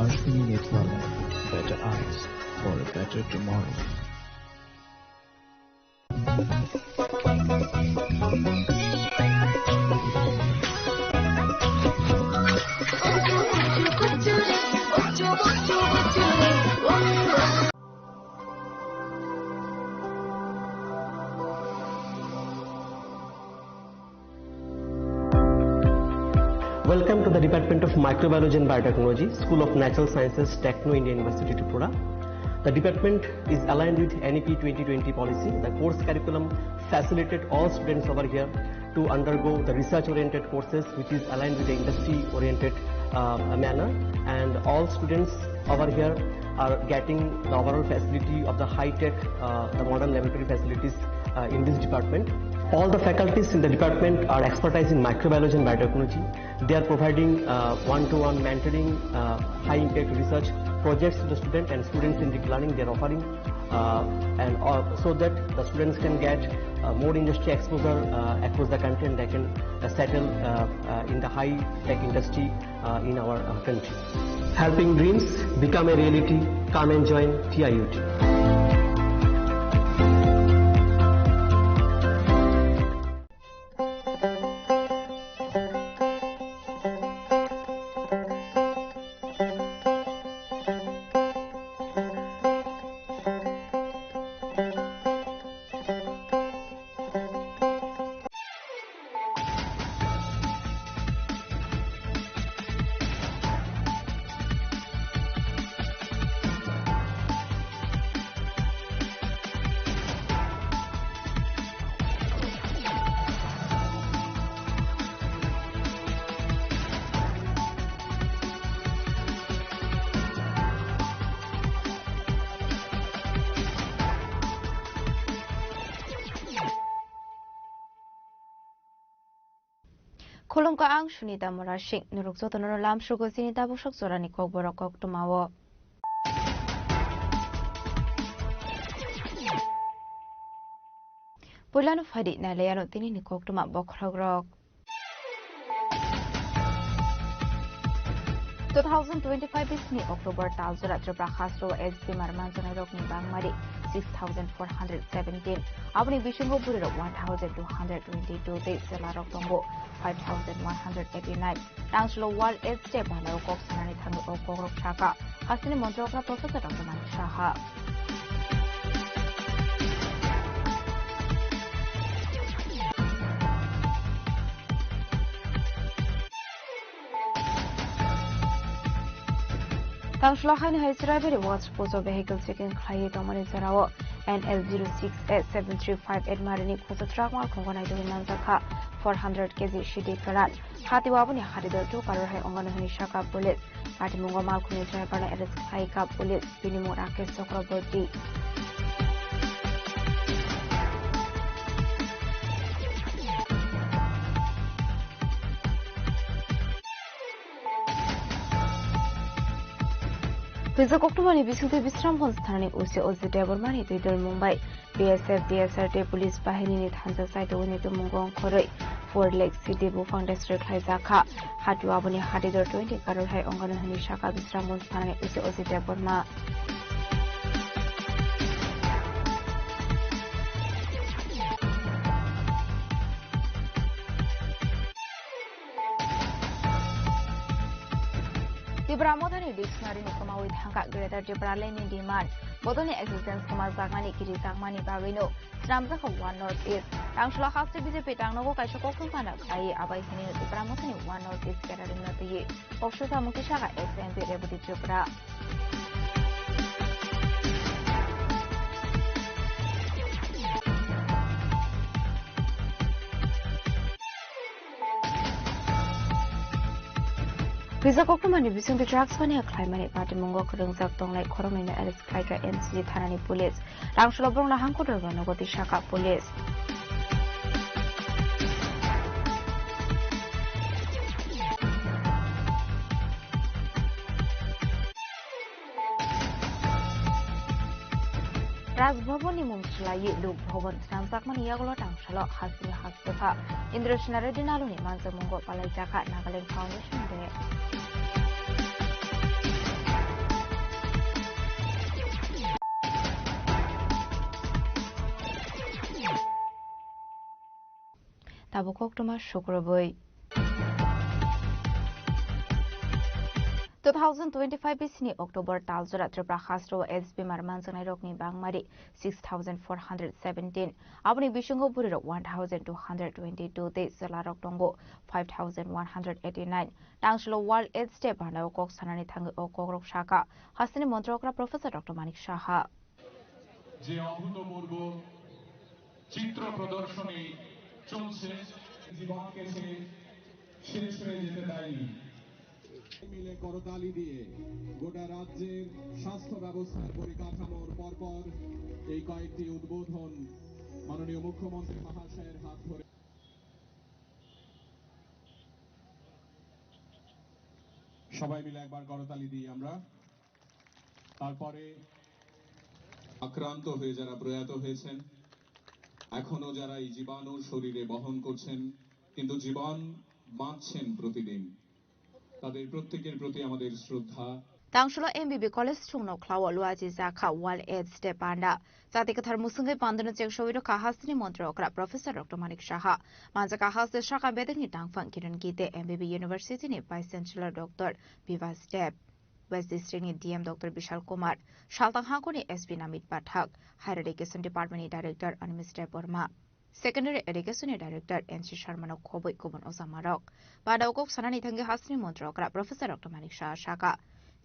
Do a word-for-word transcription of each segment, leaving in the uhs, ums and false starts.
Ashwini Network, better eyes for a better tomorrow. Welcome to the Department of Microbiology and Biotechnology, School of Natural Sciences, Techno India University, Tripura. The department is aligned with N E P twenty twenty policy. The course curriculum facilitated all students over here to undergo the research-oriented courses, which is aligned with the industry-oriented, uh, manner. And all students over here are getting the overall facility of the high-tech, uh, the modern laboratory facilities, uh, in this department. All the faculties in the department are expertise in microbiology and biotechnology. They are providing, uh, one-to-one mentoring, uh, high-impact research projects to the student and student-centric learning they are offering, uh, and, uh, so that the students can get, uh, more industry exposure, uh, across the country, and they can, uh, settle, uh, uh, in the high-tech industry, uh, in our, uh, country. Helping dreams become a reality. Come and join T I U T. Khulumkha, ang Sunita Murasing. Norok jotono lamsugo chini tabuk sak jorani kokborok koktwmao. Puilano phaidi nailaiano tinini koktwma bokhorokrok. Two thousand twenty-five bisini October tal jora Tripura hasteo H D mar manjaknairokni bangmari six thousand four hundred seventeen. Aboni bisingo bwrwirok one thousand two hundred twenty-two tei chwlarok tongo five thousand one hundred eighty-nine. Tangsulo World AIDS Day phalao kok sanani thangwi o kokrok sakha hasteni montrokra Professor Doctor Manik Saha. Tangsulo haino hai Chiraibari Watch Pujo vehicle checking khlaiwi tongmani jorao N L zero six A seven three five eight marini khujo truck malkhungo naitugwi manjakha four hundred K G sidi kwran. Hatio aboni hari dol two crore hai ongano hwnwi sakha police. Patimungo malkhungni driver no arrest khlaikha police, bini mung Rakesh Chakraborty. Pujo koktwmani bisingtwi Bisramganj thanani O C Ajit Debbarmani twi dol Mumbai. B S F, D S R tei police bahinini thansa saitogwini tumung wngkhorwi four lakh sidi buphang destroy khlaijakha. Hatio aboni hari dor twenty crore hai ongano hwnwi sakha Bisramganj thanani O C Ajit Debbarma. Tipra Mothani dictionary ni kwmawi thangkha Greater Tipraland ni demand. Bodolni existence kwmajakmani kirijakmani bagwino swnamjakha One North East. Tangsulo haste B J P tangnogo kaisa koktwma phano khlaiwi abai hwnwi Tipra Mothani One North East Gathering no twiwi kok susamung tisakha S M P Rebati Tripura. Pujo koktwmani bisingtwi drugs mania khlaimani patimungo kwrwngjak tongnai khoroknwino arrest khlaikha M C G thanani police. Tangsulo borokno hangkudor rwnogo twi sakha police. Raj Bhavan ni mung swlaiwi Lok Bhavan swnamjakmani yagulo tangsulo hasteni hastepha Indra Sena Reddy Naluni manjakmungo palaijakha Nagaland Foundation Day. Tabuk koktwma sukrubwi. Two thousand twenty-five bisini October tal jora Tripura hasteo AIDS bemar manjaknai rokni bangmari six thousand four hundred seventeen. Aboni bisingo bwrwirok one thousand two hundred twenty-two tei chwlarok tongo five thousand one hundred eighty-nine. Tangsulo World AIDS Day panda o kok sanani thangwi o kokrok sakha hasteni montri okra Professor Doctor Manik Saha. যে অভূতপূর্ব চিত্র প্রদর্শনী চলছে, জীবনকে সে শেষ হয়ে যেতে দেয়নি। মিলে করতালি দিয়ে গোটা রাজ্যের স্বাস্থ্য ব্যবস্থার পরিকাঠামোর পরপর এই কয়েকটি উদ্বোধন মাননীয় মুখ্যমন্ত্রী মহাশয়ের হাত ধরে। সবাই মিলে একবার করতালি দিই আমরা। তারপরে আক্রান্ত হয়ে যারা প্রয়াত হয়েছেন, এখনো যারা এই জীবাণু শরীরে বহন করছেন, কিন্তু জীবন বাঁচছেন প্রতিদিন, তাদের প্রত্যেকের প্রতি আমাদের শ্রদ্ধা। Tangsulo M B B College chwngno khlao luachi jakha World AIDS Day panda. Chati kwthar musungwi pandano cheng sogwi rwkha hasteni montri okra Professor Doctor Manik Saha. Manjakha haste sakha bedekni tangphang Kiran Gite, M B B University ni Vice Chancellor Doctor Bivas Deb, West District ni D M Doctor Bishal Kumar, Saltang Hangkor ni S P Namit Pathak, Higher Education Department ni Director Animesh Debbarma, Secondary Education ni Director N C Sharma no khobwi kubun ojamarok. Panda o kok sanani thangwi hasteni montri okra Professor Doctor Manik Saha sakha,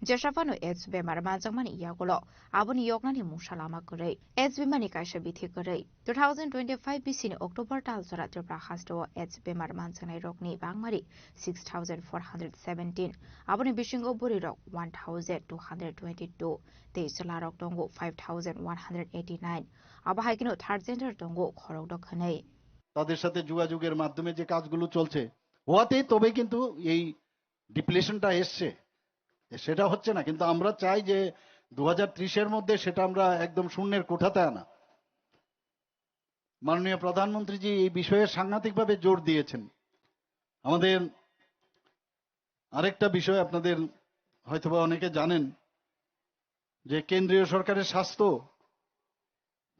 jesa phano AIDS bemar manjakmani yagulo aboni yoknani mungsa lama kwrwi, AIDS bemar ni kaisa bithi kwrwi. Two thousand twenty-five bisini October tal jora Tripura hasteo AIDS bemar manjaknai rokni bangmari six thousand four hundred seventeen. Aboni bisingo bwrwirok one thousand two hundred twenty-two tei chwlarok tongo five thousand one hundred eighty-nine. Abo hai kheno third gender tongo khorok dok hwnwi. তাদের সাথে যোগাযোগের মাধ্যমে যে কাজগুলো চলছে, হওয়াতেই তবে কিন্তু এই ডিপ্লেশনটা এসছে। এ, সেটা হচ্ছে না, কিন্তু আমরা চাই যে দু হাজার ত্রিশের মধ্যে সেটা আমরা একদম শূন্যের কোঠাতে আনা। মাননীয় প্রধানমন্ত্রীজি এই বিষয়ে সাংঘাতিকভাবে জোর দিয়েছেন। আমাদের আরেকটা বিষয় আপনাদের হয়তোবা অনেকে জানেন যে কেন্দ্রীয় সরকারের স্বাস্থ্য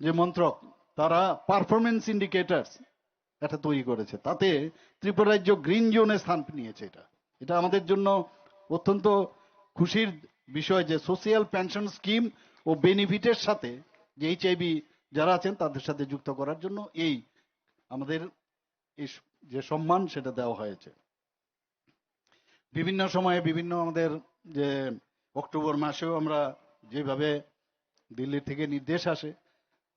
যে মন্ত্রক, তারা পারফরম্যান্স ইন্ডিকেটরস একটা তৈরি করেছে, তাতে ত্রিপুরা রাজ্য গ্রিন জোনে স্থান নিয়েছে। এটা, এটা আমাদের জন্য অত্যন্ত খুশির বিষয় যে সোশিয়াল পেনশন স্কিম ও বেনিফিটের সাথে যে এইচআইভি যারা আছেন তাদের সাথে যুক্ত করার জন্য এই আমাদের এই স-, যে সম্মান সেটা দেওয়া হয়েছে। বিভিন্ন সময়ে বিভিন্ন আমাদের যে অক্টোবর মাসেও আমরা যেভাবে দিল্লি থেকে নির্দেশ আসে,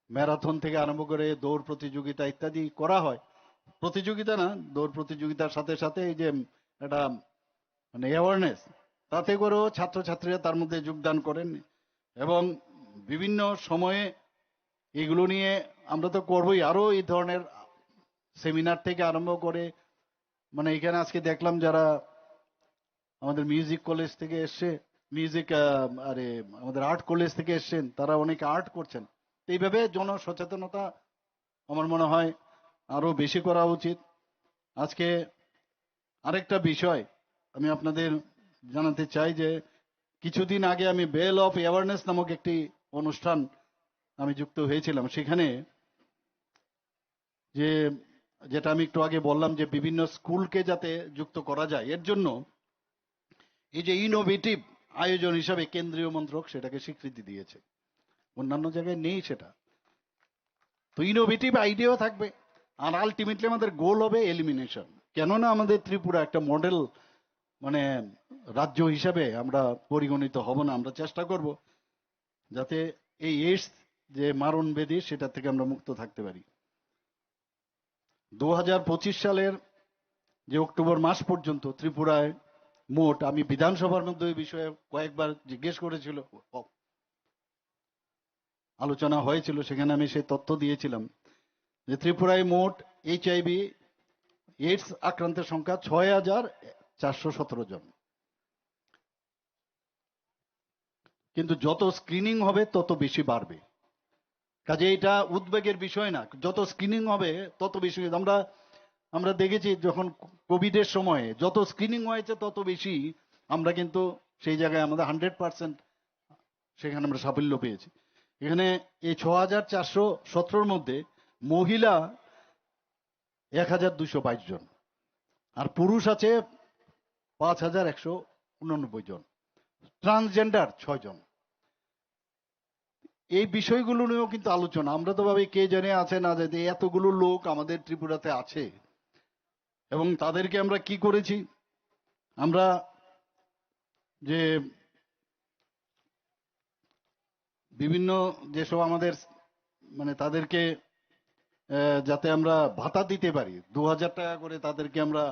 ম্যারাথন থেকে আরম্ভ করে দৌড় প্রতিযোগিতা ইত্যাদি করা হয়। প্রতিযোগিতা না, দৌড় প্রতিযোগিতার সাথে সাথে এই যে একটা মানে অ্যাওয়ারনেস, তাতে করেও ছাত্রছাত্রীরা তার মধ্যে যোগদান করেন এবং বিভিন্ন সময়ে এগুলো নিয়ে আমরা তো করবোই, আরও এই ধরনের সেমিনার থেকে আরম্ভ করে, মানে, এখানে আজকে দেখলাম যারা আমাদের মিউজিক কলেজ থেকে এসছে, মিউজিক, আহ, আরে, আমাদের আর্ট কলেজ থেকে এসছেন, তারা অনেকে আর্ট করছেন। তো এইভাবে জনসচেতনতা আমার মনে হয় আরো বেশি করা উচিত। আজকে আরেকটা বিষয় আমি আপনাদের জানাতে চাই যে কিছুদিন আগে আমি বেল অফ অ্যাওয়ারনেস নামক একটি অনুষ্ঠান আমি যুক্ত হয়েছিলাম। সেখানে যে, যেটা আমি একটু আগে বললাম যে বিভিন্ন স্কুলকে যাতে যুক্ত করা যায়, এর জন্য এই যে ইনোভেটিভ আয়োজন হিসাবে কেন্দ্রীয় মন্ত্রক সেটাকে স্বীকৃতি দিয়েছে, অন্যান্য জায়গায় নেই সেটা। তো ইনোভেটিভ আইডিয়াও থাকবে, আর আলটিমেটলি আমাদের গোল হবে এলিমিনেশন। কেননা আমাদের ত্রিপুরা একটা মডেল, মানে, রাজ্য হিসাবে আমরা পরিগণিত হব না। আমরা চেষ্টা করব যাতে এই এইডস যে মারণ ব্যাধি, সেটা থেকে আমরা মুক্ত থাকতে পারি। দু হাজার পঁচিশ সালের যে অক্টোবর মাস পর্যন্ত ত্রিপুরায় মোট, আমি বিধানসভার মধ্যে ওই বিষয়ে কয়েকবার জিজ্ঞেস করেছিল, অ-, আলোচনা হয়েছিল, সেখানে আমি সেই তথ্য দিয়েছিলাম যে ত্রিপুরায় মোট এইচআইভি এইডস আক্রান্তের সংখ্যা ছয় হাজার চারশো সতেরো জন। কিন্তু যত স্ক্রিনিং হবে তত বেশি বাড়বে। কাজে এটা উদ্বেগের বিষয় না, যত স্ক্রিনিং হবে তত বেশি। আমরা, আমরা দেখেছি যখন কোভিডের সময়ে যত স্ক্রিনিং হয়েছে তত বেশি আমরা কিন্তু সেই জায়গায় আমাদের হান্ড্রেড পার্সেন্ট সেখানে আমরা সাফল্য পেয়েছি। এখানে এই ছ হাজার চারশো সতেরোর মধ্যে মহিলা এক হাজার দুশো বাইশ জন, আর পুরুষ আছে পাঁচ হাজার একশো উননব্বই জন, ট্রান্সজেন্ডার ছয় জন। এই বিষয়গুলো নিয়েও কিন্তু আলোচনা। আমরা তো ভাবি কে জানে আছে না জানে, এতগুলো লোক আমাদের ত্রিপুরাতে আছে এবং তাদেরকে আমরা কি করেছি? আমরা যে বিভিন্ন যেসব আমাদের, মানে, তাদেরকে, আহ, যাতে আমরা ভাতা দিতে পারি, দু হাজার টাকা করে তাদেরকে আমরা,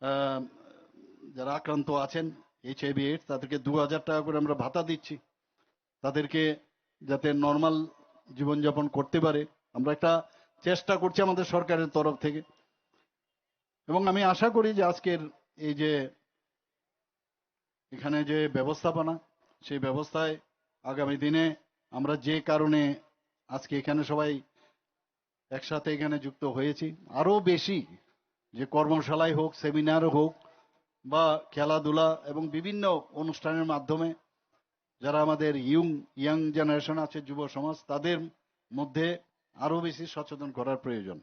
আহ, যারা আক্রান্ত আছেন এইচআইভি এইডস, তাদেরকে দু হাজার টাকা করে আমরা ভাতা দিচ্ছি, তাদেরকে যাতে নর্মাল জীবনযাপন করতে পারে। আমরা একটা চেষ্টা করছি আমাদের সরকারের তরফ থেকে, এবং আমি আশা করি যে আজকের এই যে এখানে যে ব্যবস্থাপনা, সেই ব্যবস্থায় আগামী দিনে আমরা যে কারণে আজকে এখানে সবাই একসাথে এখানে যুক্ত হয়েছি, আরও বেশি যে কর্মশালায় হোক, সেমিনার হোক বা খেলাধুলা এবং বিভিন্ন অনুষ্ঠানের মাধ্যমে যারা আমাদের ইয়ং, ইয়াং জেনারেশন আছে, যুব সমাজ, তাদের মধ্যে আরও বেশি সচেতন করার প্রয়োজন।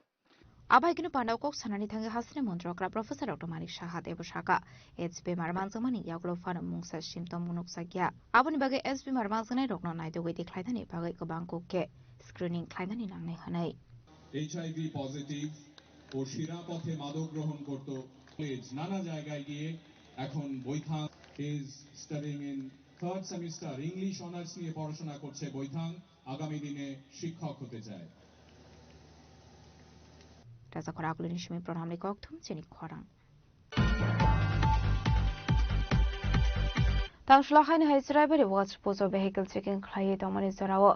Abai kunu pandao kok sanani thangwi hasini montrokra Professor Doctor Manik Saha teibo saka, H B mar manjakmani yagulo phano mungsa symptom nukjakya. Aboni bagwi H B mar manjaknai rokno naitugwi di khlainani bagwi kwbang kuk khe screening khlainani nangnai hwnwi. HIV positive ও শিরাপথে মাদক গ্রহণ করত। College, নানা জায়গায় গিয়ে এখন Baithang is studying in third semester, English honours নিয়ে পড়াশোনা করছে বৈথাং, আগামী দিনে শিক্ষক হতে চায়। Raja khorang akulini simi program ni kok thum chini khorang. Tangshla haino hai Chwraibari watch post o vehicle checking khlaiwi tongmani jorao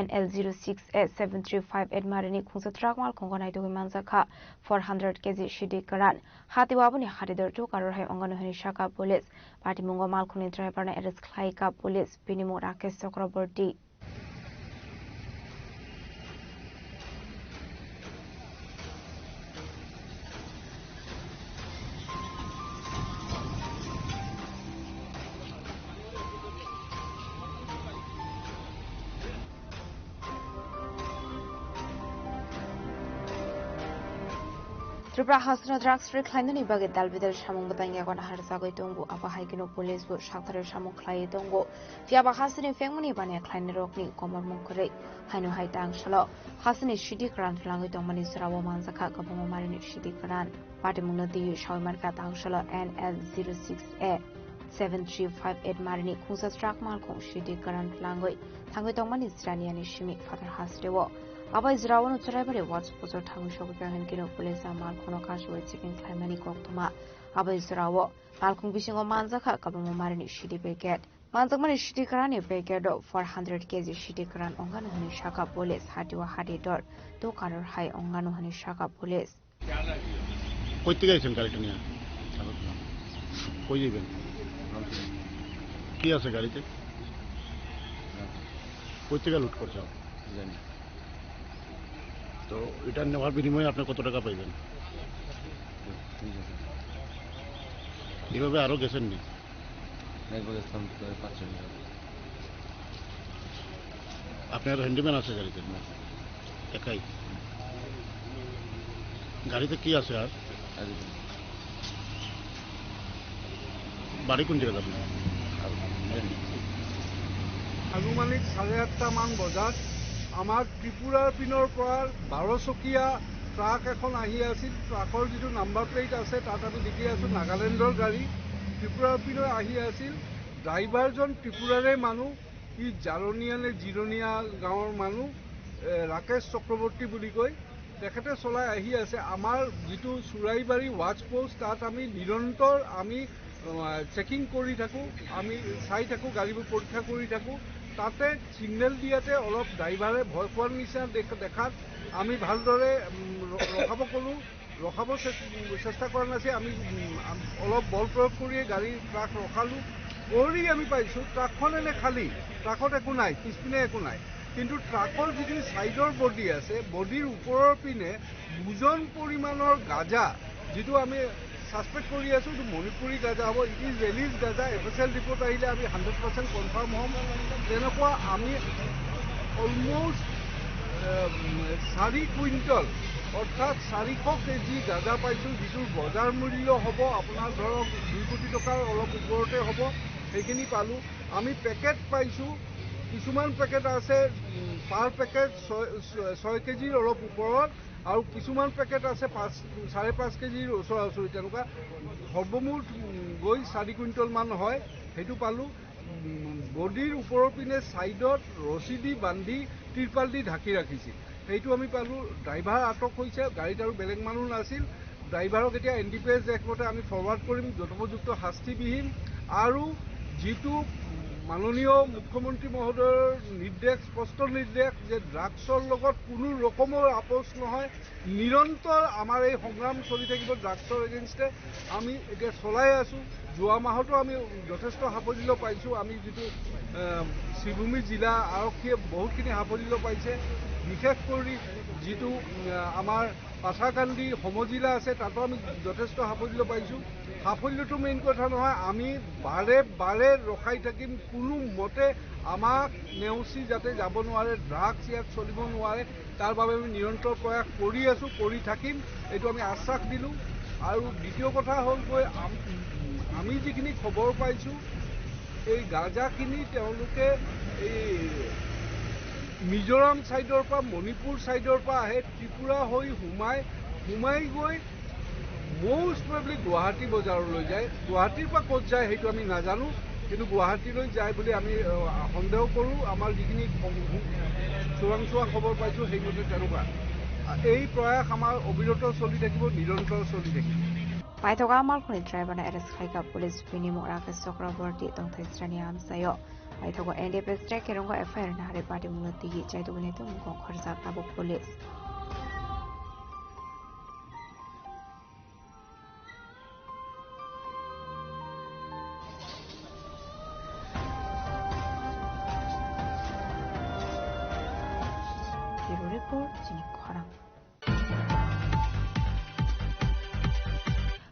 N L zero six A seven three five eight marini khungsa truck malkhungo naitugwi manjakha four hundred K G sidi kwran. Hati o aboni haridor two crore hai ongano hwnwi sakha police. Patimungo malkhungni driver no arrest khlaikha police, bini mung Rakesh Chakraborty. Tripura hasteno drugs free khlainani bagwi dal bidal samung bwtang yago nahar jagwi tongo, abo hai kheno police bo saktharo samung khlaiwi tongo. Phiya ba hasteni phengmani baniya khlainai rokni komor mung kwrwi. Haino hai tangsalo hasteni sidi kwran twlangwi tongmani jorao manjakha kwbangma marini sidi kwran. Patimungno twiwi sawi mankha tangsalo N L zero six A seven three five eight marini khungsa truck malkhung sidi kwran twlangwi thangwi tongmani Jiraniani simi Phatar hasteo. Abai jorao no Chwraibari watch post o thangwi sogwi kha hinkhe no police a malkhungno kachiwi checking khlaimani koktwma. Abai jorao malkhung bisingo manjakha kwbangma marini sidi packet. Manjakmani sidi kwranni packet o four hundred K G sidi kwran ongano hwnwi sakha police, hati o hati dor two crore hai ongano hwnwi sakha police. কই থেকে আইছেন গাড়িটা নিয়ে? কই যাবেন? কি আছে গাড়িতে? কই থেকে লুট করছে? জানি। তো এটা নেওয়ার বিনিময়ে আপনি কত টাকা পাইবেন? এইভাবে আরো গেছেন নি? একবার গেছিলাম প্রায় পাঁচশো টাকা। আপনার হ্যান্ডিম্যান আছে গাড়িতে? না। একাই? গাড়িতে কি আছে আর? আর কিছু না। বাড়ি কোন জায়গাত আপনার? আর নেই। আনুমানিক চাৰে আঠটা মান বজাত আমাৰ ত্ৰিপুৰাৰ পিনৰ পৰা বাৰ চকীয়া ট্ৰাক এখন আহি আছিল। ট্ৰাকৰ যিটো নাম্বাৰ প্লেট আছে, তাত আমি দেখি আছোঁ নাগালেণ্ডৰ গাড়ী। ত্ৰিপুৰাৰ পিনে আহি আছিল। ড্ৰাইভাৰজন ত্ৰিপুৰাৰে মানুহ। ই জাৰনীয়া নে জিৰণীয়া গাঁৱৰ মানুহ, এ, ৰাকেশ চক্ৰৱৰ্তী বুলি কয়। তেখেতে চলাই আহি আছে। আমাৰ যিটো চুৰাইবাৰী ৱাচ পোষ্ট, তাত আমি নিৰন্তৰ আমি, আ, চেকিং কৰি থাকোঁ, আমি চাই থাকোঁ, গাড়ীবোৰ পৰীক্ষা কৰি থাকোঁ। তাতে ছিগনেল দিয়াতে অলপ ড্ৰাইভাৰে ভয় খোৱাৰ নিচিনা দেখ-, দেখাত আমি ভালদৰে, উম, ৰ-, ৰখাব ক'লোঁ। ৰখাব চে-, চেষ্টা কৰা নাছিল। আমি, উম, আম-, অলপ বল প্ৰয়োগ কৰিয়ে গাড়ী ট্ৰাক ৰখালোঁ। কৰি আমি পাইছোঁ ট্ৰাকখন এনে খালী, ট্ৰাকত একো নাই, পিছপিনে একো নাই। কিন্তু ট্ৰাকৰ যিখিনি ছাইডৰ বডি আছে, বডিৰ ওপৰৰ পিনে বুজন পৰিমাণৰ গাঁজা, যিটো আমি ছাছপেক্ট কৰি আছোঁ, এইটো মণিপুৰী গাঁজা হ'ব, ইট ইজ ৰেলিজ গাঁজা। এফ এছ এল ৰিপৰ্ট আহিলে আমি হাণ্ড্ৰেড পাৰ্চেণ্ট কনফাৰ্ম হ'ম। তেনেকুৱা আমি অলমষ্ট, এ, চাৰি কুইণ্টল অৰ্থাৎ চাৰিশ কেজি গাঁজা পাইছোঁ, যিটোৰ বজাৰ মূল্য হ'ব আপোনাৰ ধৰক দুই কোটি টকাৰ অলপ ওপৰতে হ'ব, সেইখিনি পালোঁ। আমি পেকেট পাইছোঁ, কিছুমান পেকেট আছে, উম, পাৰ পেকেট ছয়, ছয় কেজিৰ অলপ ওপৰত, আৰু কিছুমান পেকেট আছে পাঁচ, চাৰে পাঁচ কেজিৰ ওচৰা ওচৰি। তেনেকুৱা সৰ্বমুঠ, উম, গৈ চাৰি কুইণ্টলমান হয়, সেইটো পালোঁ। উম, বডিৰ ওপৰৰ পিনে ছাইডত ৰছী দি বান্ধি তিৰপাল দি ঢাকি ৰাখিছিল, সেইটো আমি পালোঁ। ড্ৰাইভাৰ আটক হৈছে, গাড়ীত আৰু বেলেগ মানুহ নাছিল। ড্ৰাইভাৰক এতিয়া N D P S act মতে আমি ফৰৱাৰ্ড কৰিম, যথোপযুক্ত শাস্তি বিহিম। আৰু যিটো মাননীয় মুখ্যমন্ত্ৰী মহোদয়ৰ নিৰ্দেশ, স্পষ্ট নিৰ্দেশ যে ড্ৰাগছৰ লগত কোনো ৰকমৰ আপোচ নহয়, নিৰন্তৰ আমাৰ এই সংগ্ৰাম চলি থাকিব ড্ৰাগছৰ এগেইনষ্টে। আমি এতিয়া চলাই আছোঁ। যোৱা মাহতো আমি যথেষ্ট সাফল্য পাইছোঁ। আমি যিটো, আহ, শ্ৰীভূমি জিলা আৰক্ষীয়ে বহুতখিনি সাফল্য পাইছে, বিশেষ কৰি যিটো, আহ, আমাৰ পাথাৰকান্দি সমজিলা আছে, তাতো আমি যথেষ্ট সাফল্য পাইছোঁ। সাফল্যটো মেইন কথা নহয়, আমি বাৰে বাৰে ৰখাই থাকিম। কোনো মতে আমাক নেওচি যাতে যাব নোৱাৰে, ড্ৰাগছ ইয়াত চলিব নোৱাৰে, তাৰ বাবে আমি নিৰন্তৰ প্ৰয়াস কৰি আছোঁ, কৰি থাকিম, এইটো আমি আশ্বাস দিলোঁ। আৰু দ্বিতীয় কথা হ'লগৈ, আম-, আমি যিখিনি খবৰ পাইছোঁ, এই গাঁজাখিনি তেওঁলোকে এই মিজোৰাম ছাইডৰ পৰা, মণিপুৰ ছাইডৰ পৰা আহে, ত্ৰিপুৰা হৈ সোমাই, সোমাই গৈ মষ্ট প্ৰবেবলি গুৱাহাটী বজাৰলৈ যায়। গুৱাহাটীৰ পৰা ক'ত যায় সেইটো আমি নাজানো, কিন্তু গুৱাহাটীলৈ যায় বুলি আমি, আহ, সন্দেহ কৰোঁ। আমাৰ যিখিনি খব-, চোৰাংচোৱা খবৰ পাইছোঁ, সেইমতে তেনেকুৱা। আহ, এই প্ৰয়াস আমাৰ অবিৰত চলি থাকিব, নিৰন্তৰ চলি থাকিব। Paithago Amalphoni driver no arrest khlaikha police, bini mung Rakesh Chakraborty, tongthai srani amchaio. Paithago N D P S track kerongo F I R nahari patimungno tigi chaituguni tongmung khorjak tabuk police. Bureau Report, chini khorang.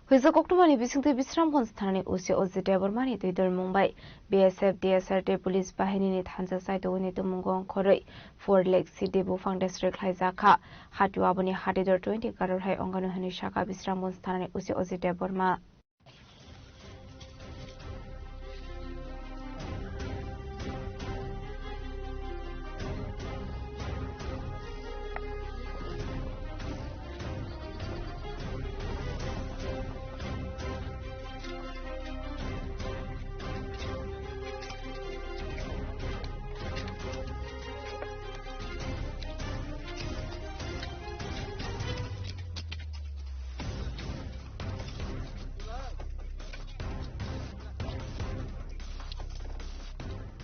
Huijak koktwmani bisingtwi Bisramganj thanani O C Ajit Debbarmani twi dolmung bai B S F, D S R tei police bahinini thansa chaituguni tongmungo ongkhorwi four lakh sidi buphang desri khlaijakha. Hatio aboni hatidor twenty crore hai ongano hwnwi sakha Bisramganj thanani O C Ajit Debbarma.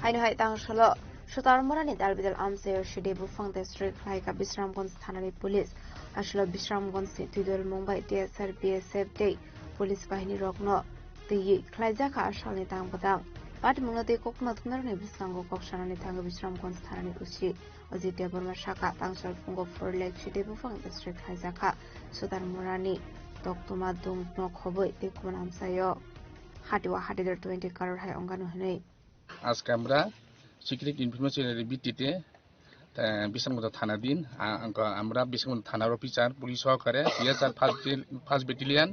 Haino hai tang solo Sutarmurani dalbidal amchaio sidi buphang desri khlaikha Bisramganj thanani police. Aswkno Bisramganj ni twidol mung bai T S R, B S F tei police bahini rokno twiwi khlaijakha asalni tang bwtang. Patimungno tei koktwma thumnairokni bwskango kok sanani thangwi Bisramganj thanani O C Ajit Debbarma sakha, tangsal phungo four lakh sidi buphang desri khlaijakha Sutarmurani, Toktoma Dung nok hobwi tei kubun amchaio. Hatio hatidor twenty crore hai ongano hwnwi. আজকে আমরা সিক্রেট ইনফরমেশনের ভিত্তিতে, আহ, বিশ্রামগঞ্জ থানাধীন, আ-, আঙ্ক-, আমরা বিশ্রামগঞ্জ থানার officer, police সহকারে, CSR first battalion,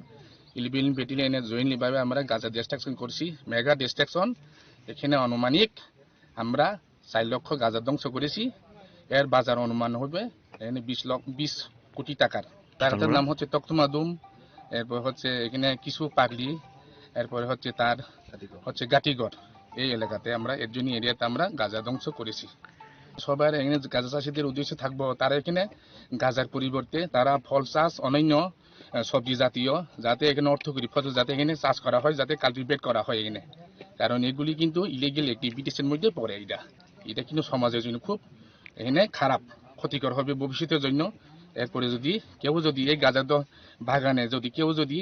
eleven ব্যাটালিয়নের জয়েন্টলি ভাবে আমরা গাঁজা ডিস্ট্রাকশন করছি, মেগা ডিস্ট্রাকশন। এখানে আনুমানিক আমরা চার লক্ষ গাঁজা ধ্বংস করেছি। এর বাজার অনুমান হবে এখানে বিশ লক্ষ, বিশ কোটি টাকার। তার তারপরে? নাম হচ্ছে তক্তমাদুম, এরপর হচ্ছে এখানে কিছু পাগলি, এরপরে হচ্ছে তার হচ্ছে গাটিগড়। এই এলাকাতে আমরা এর জন্য এরিয়াতে আমরা গাঁজা ধ্বংস করেছি। সবার এখানে গাঁজা চাষিদের উদ্দেশ্যে থাকবো, তারা এখানে গাঁজার পরিবর্তে তারা ফল চাষ, অন্যান্য, আহ, সবজি জাতীয়, যাতে এখানে অর্থকরী ফসল যাতে এখানে চাষ করা হয়, যাতে কাল্টিভেট করা হয় এখানে। কারণ এগুলি কিন্তু ইলিগেল অ্যাক্টিভিটিসের মধ্যে পড়ে এটা। এটা কিন্তু সমাজের জন্য খুব এখানে খারাপ, ক্ষতিকর হবে ভবিষ্যতের জন্য। এরপরে যদি কেউ যদি এই গাঁজা দ-, বাগানে যদি কেউ যদি,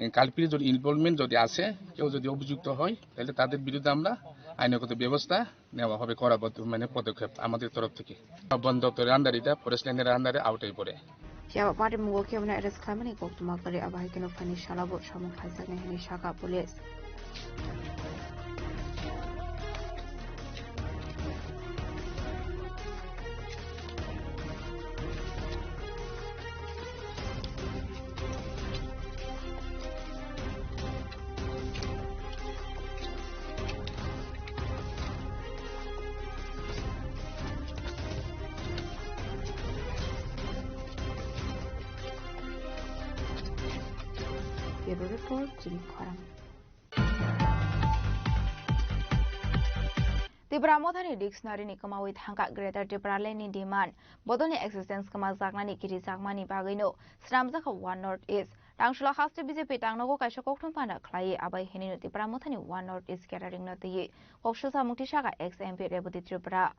এ, কালপ্রিট যদি ইনভলভমেন্ট যদি আছে, কেউ যদি অভিযুক্ত হয়, তাহলে তাদের বিরুদ্ধে আমরা আইনগত ব্যবস্থা নেওয়া হবে, করা পদ-, মানে পদক্ষেপ আমাদের তরফ থেকে। বন দপ্তরের আন্ডারে এটা, ফরেস্ট ল্যান্ডের আন্ডারে আওতায় পড়ে। Phiya ba patimung o kebo no arrest khlaimani koktwma kwrwi, abo hai kheno phaini salo bo samung khlaijaknai hwnwi sakha police. Bureau Report, chini khorang. Tipra Mothani dictionary ni kwmawi thangkha Greater Tipraland ni demand. Bodolni existence kwmajaknani kirijakmani bagwino swnamjakha One North East. Tangshula haste B J P tangnogo kaisa kokthum panda khlaiwi abai hinino Tipra Mothani One North East gathering no twiwi kok swchamung tisakha ex M P Rebati Tripura.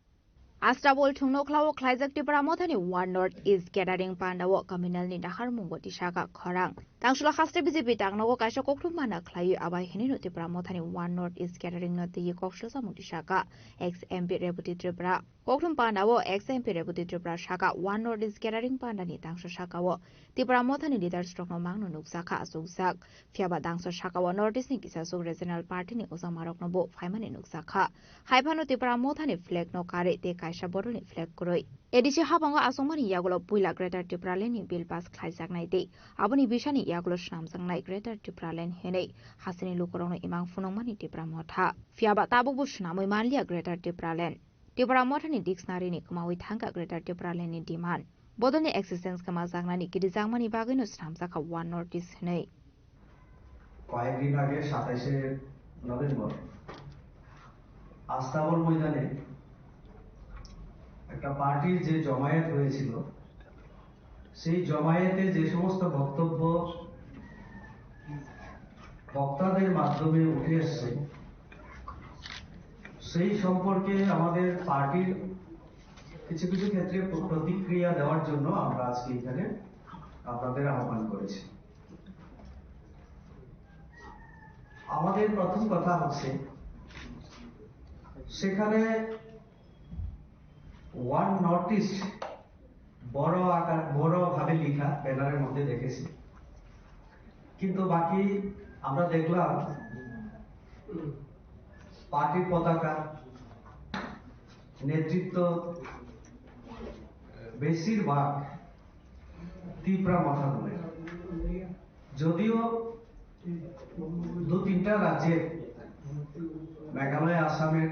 Astabol thwngno khlao khlaijak Tipra Mothani One North East Gathering Pandao communal ni naharmungo tisakha khorang. Tangshula haste B J P tangnogo kaisa kokthum panda khlaiwi abai hinino Tipra Mothani One North East Gathering no twiwi kok swchamung tisakha ex M P Rebati Tripura. Kokthum pandao ex M P Rebati Tripura sakha One North East Gathering Pandani tangsa sakao Tipra Mothani leaders rokno mangno nukjakha achukjak. Phiyaba tangsa sakao North East ni kisasuk regional party ni ojamarokno bo phaimani nukjakha. Haiphano Tipra Mothani flag no karwi tei kaisa bodolni flag kwrwi. A D C habango achukmani yagulo puila Greater Tipraland ni bill pass khlaijaknai tei aboni bisani yagulo swnamjaknai Greater Tipraland hinwi hasteni lukurokno imang phunukmani Tipra Motha. Phiyaba tabukbo swnamwi manliya Greater Tipraland. Tipra Mothani dictionary ni kwmawi thangkha Greater Tipraland ni demand. Bodolni existence kwmajaknani kirijakmani bagwino swnamjakha One North East hinwi. কয়েকদিন আগে সাতাইশে নভেম্বর আস্তাবল ময়দানে একটা পার্টির যে জমায়েত হয়েছিল, সেই জমায়েতে যে সমস্ত বক্তব্য বক্তাদের মাধ্যমে উঠে এসছে, সেই সম্পর্কে আমাদের পার্টির কিছু কিছু ক্ষেত্রে প্র-, প্রতিক্রিয়া দেওয়ার জন্য আমরা আজকে এখানে আপনাদের আহ্বান করেছি। আমাদের প্রথম কথা হচ্ছে, সেখানে ওয়ান নর্থ ইস্ট বড় আকার, বড় ভাবে লেখা ব্যানারের মধ্যে দেখেছি, কিন্তু বাকি আমরা দেখলাম পার্টির পতাকা, নেতৃত্ব বেশিরভাগ তিপ্রা মথা বলে। যদিও দু তিনটা রাজ্যের, মেঘালয়, আসামের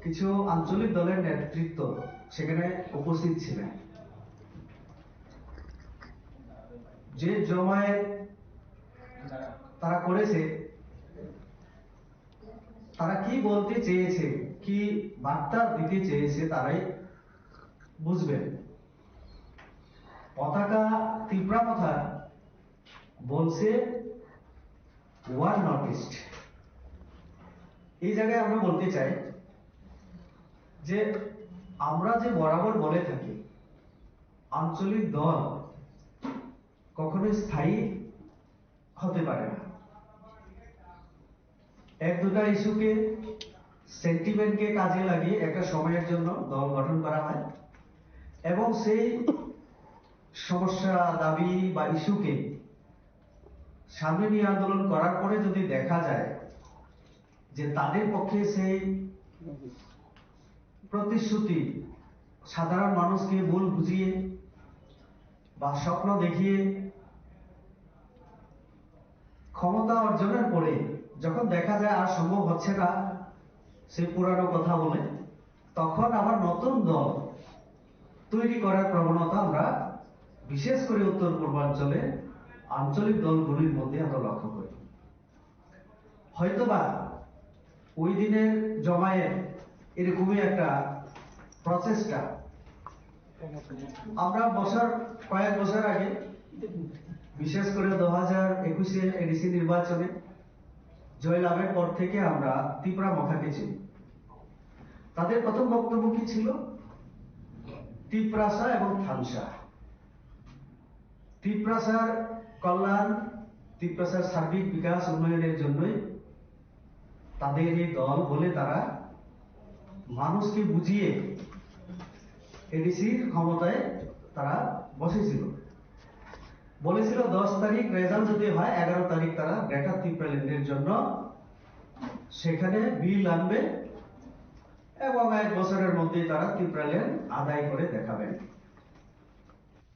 কিছু আঞ্চলিক দলের নেতৃত্ব সেখানে উপস্থিত ছিলেন। যে জমায়েত তারা করেছে, তারা কি বলতে চেয়েছে, কি বার্তা দিতে চেয়েছে, তারাই বুঝবেন। পতাকা তিপ্রা মথা বলছে ওয়ান নর্থ ইস্ট। এই জায়গায় আমরা বলতে চাই যে আমরা যে বরাবর বলে থাকি, আঞ্চলিক দল কখনোই স্থায়ী হতে পারে না। এক দুটা ইস্যুকে, সেন্টিমেন্টকে কাজে লাগিয়ে একটা সময়ের জন্য দল গঠন করা হয় এবং সেই সমস্যা, দাবি বা ইস্যুকে সামনে নিয়ে আন্দোলন করার পরে যদি দেখা যায় যে তাদের পক্ষে সেই প্রতিশ্রুতি সাধারণ মানুষকে ভুল বুঝিয়ে বা স্বপ্ন দেখিয়ে ক্ষমতা অর্জনের পরে যখন দেখা যায় আর সম্ভব হচ্ছে না সেই পুরানো কথা বলে, তখন আবার নতুন দল তৈরি করার প্রবণতা আমরা বিশেষ করে উত্তর পূর্বাঞ্চলে আঞ্চলিক দলগুলির মধ্যে আমরা লক্ষ্য করি। হয়তোবা ওই দিনের জমায়েত এরকমই একটা প্রচেষ্টা। আমরা বছর, কয়েক বছর আগে, বিশেষ করে দু হাজার একুশে এডিসি নির্বাচনে জয়লাভের পর থেকে আমরা তিপ্রা মথাকে চিনি। তাদের প্রথম বক্তব্য কি ছিল? তিপ্রাসা এবং থানসা। তিপ্রাসার কল্যাণ, তিপ্রাসার সার্বিক বিকাশ উন্নয়নের জন্যই তাদের এই দল বলে তারা মানুষকে বুঝিয়ে এডিসির ক্ষমতায় তারা বসেছিল। বলেছিল দশ তারিখ রেজাল্ট যদি হয়, এগারো তারিখ তারা গ্রেটার তিপ্রাল্যান্ডের জন্য সেখানে বিল আনবে এবং এক বছরের মধ্যেই তারা তিপ্রাল্যান্ড আদায় করে দেখাবেন।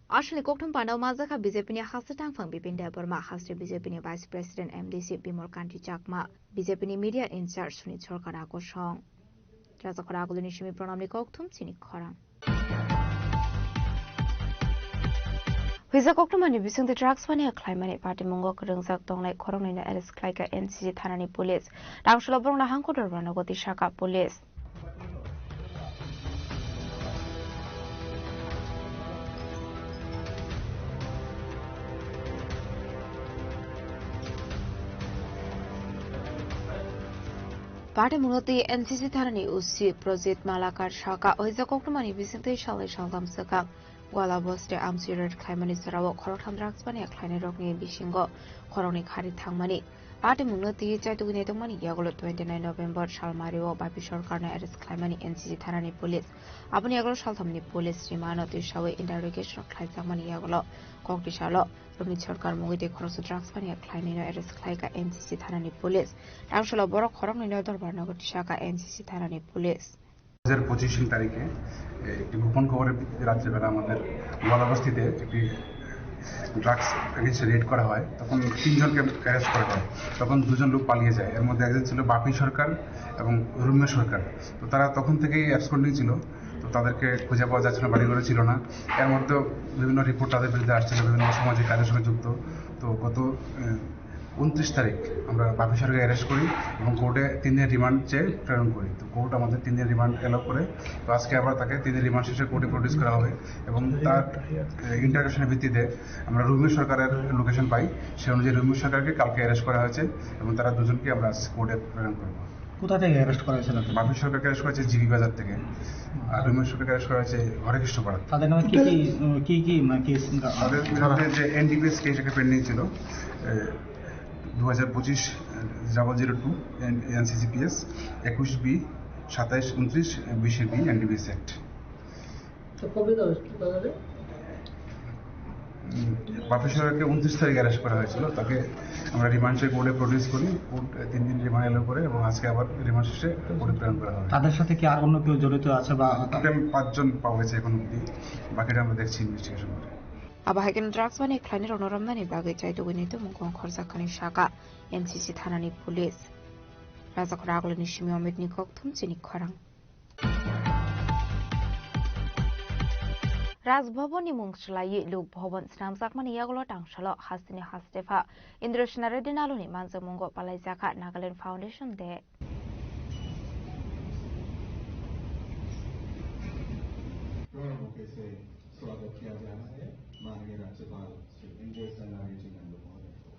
Aswkni kokthum pandao manjakha B J P ni haste tangphang Bipin Debbarma, haste B J P ni Vice President M D C Bimal Kanti Chakma, B J P ni Media in Charge Sunit Sarkar Akosong. Rajakhor Agulini simi Pranamni kokthum chini khorang. Hwijak koktwmani bisingtwi drugs mania khlaimani patimungo kwrwngjak tongnai khoroknwino arrest khlaikha N C C thanani police. Tangsholo borokno hangko dorbarno goti sakha police. Patimungno twi N C C thanani O C Projit Malakar sakha, o hwijak koktwmani bisingtwi salnwi saltham swkang Gwala bosti amchwi raid khlaimani jorao khoroktham drugs mania khlainairokni bisingo khoroknwi khari thangmani. Patimungno twi chaitugwi naitokmani yagulo twenty nine November salmario Bapi sorkarno arrest khlaimani N C C thanani police. Aboni yagulo salthamni police rimano twisawi interrogation khlaijakmani yagulo koktisalo Rumit sorkar mungwi tei khoroksa drugs mania khlainaino arrest khlaikha N C C thanani police. Tangsholo borok khoroknwino dorbarno tisakha N C C thanani police. দু হাজার পঁচিশ তারিখে, এ, একটি গোপন খবরের ভিত্তিতে রাত্রেবেলা আমাদের গোয়ালাবস্তিতে একটি ড্রাগস এগেইনস্টে রেড করা হয়। তখন তিনজনকে অ্যারেস্ট করা হয়। তখন দুজন লোক পালিয়ে যায়। এর মধ্যে একজন ছিল বাপি সরকার এবং রুমিয়া সরকার। তো তারা তখন থেকেই অ্যাবসকন্ডিং ছিল। তো তাদেরকে খুঁজে পাওয়া যাচ্ছিল না, বাড়িঘরে ছিল না। এর মধ্যে বিভিন্ন রিপোর্ট তাদের বিরুদ্ধে আসছিল, বিভিন্ন অসামাজিক কাজের সঙ্গে যুক্ত। তো গত, এ, ঊনত্রিশ তারিখ আমরা বাপি সরকারকে অ্যারেস্ট করি এবং কোর্টে তিন দিনের রিমান্ড চেয়ে প্রেরণ করি। তো কোর্ট আমাদের তিন দিন রিমান্ড অ্যালাউ করে। তো আজকে আবার তাকে তিন দিন রিমান্ড শেষে কোর্টে প্রডিউস করা হবে এবং তার, এ, ইন্টারোগেশনের ভিত্তিতে আমরা রুমি সরকারের লোকেশন পাই। সে অনুযায়ী রুমি সরকারকে কালকে অ্যারেস্ট করা হয়েছে এবং তারা দুজনকে আমরা আজ কোর্টে প্রেরণ করব। কোথা থেকে অ্যারেস্ট করা হয়েছিল? বাপি সরকারকে অ্যারেস্ট করা হয়েছে জিবি বাজার থেকে। আর রুমি সরকারকে অ্যারেস্ট করা হয়েছে হরেকৃষ্ণপাড়া। তাদের নামে কি কি, উম, কি কি, মানে, কেস? তাদের বিরুদ্ধে যে এনডিপিএস কেস একটা পেন্ডিং ছিল, এ, দু হাজার পঁচিশ, এ, ডাবল জিরো টু, এন-, এনসিসিপিএস, একুশ বি, সাতাইশ, ঊনত্রিশ, এ, বিশ বি, এনডিপিএস অ্যাক্ট। তো কবে দেওয়া হয়েছিল তাদের? উম, বাপি সরকারকে ঊনত্রিশ তারিখ অ্যারেস্ট করা হয়েছিল। তাকে আমরা রিমান্ড চেয়ে কোর্টে প্রডিউস করি। কোর্ট, এ, তিন দিন ৰিমাণ্ড এলাউ কৰে এবং আজকে আবার ৰিমাণ্ড শেষে কোর্টে প্ৰেৰণ কৰা হয়। তাদের সাথে কি আর অন্য কেউ জড়িত আছে বা? টোটাল পাঁচজন পাওয়া গেছে এখন অবধি, বাকিটা আমরা দেখছি ইনভেস্টিগেশন করে। Abo hai kheno drugs mania khlainairokno romnani bagwi chaitugwi naitokmung khorjaknani sakha N C C thanani police. Rajakhor Agulini simi Omitni kokthum chini khorang. Raj Bhavan ni mung swlaiwi Lok Bhavan swnamjakmani yagulo tangsalo hasteni hastepha Indra Sena Reddy Nalo ni manjakmungo palaijakha Nagaland Foundation Day. स्वागत किया जा रहा है माननीय राज्यपाल श्री इंद्र सेना रेड्डी नंदू महोदय को।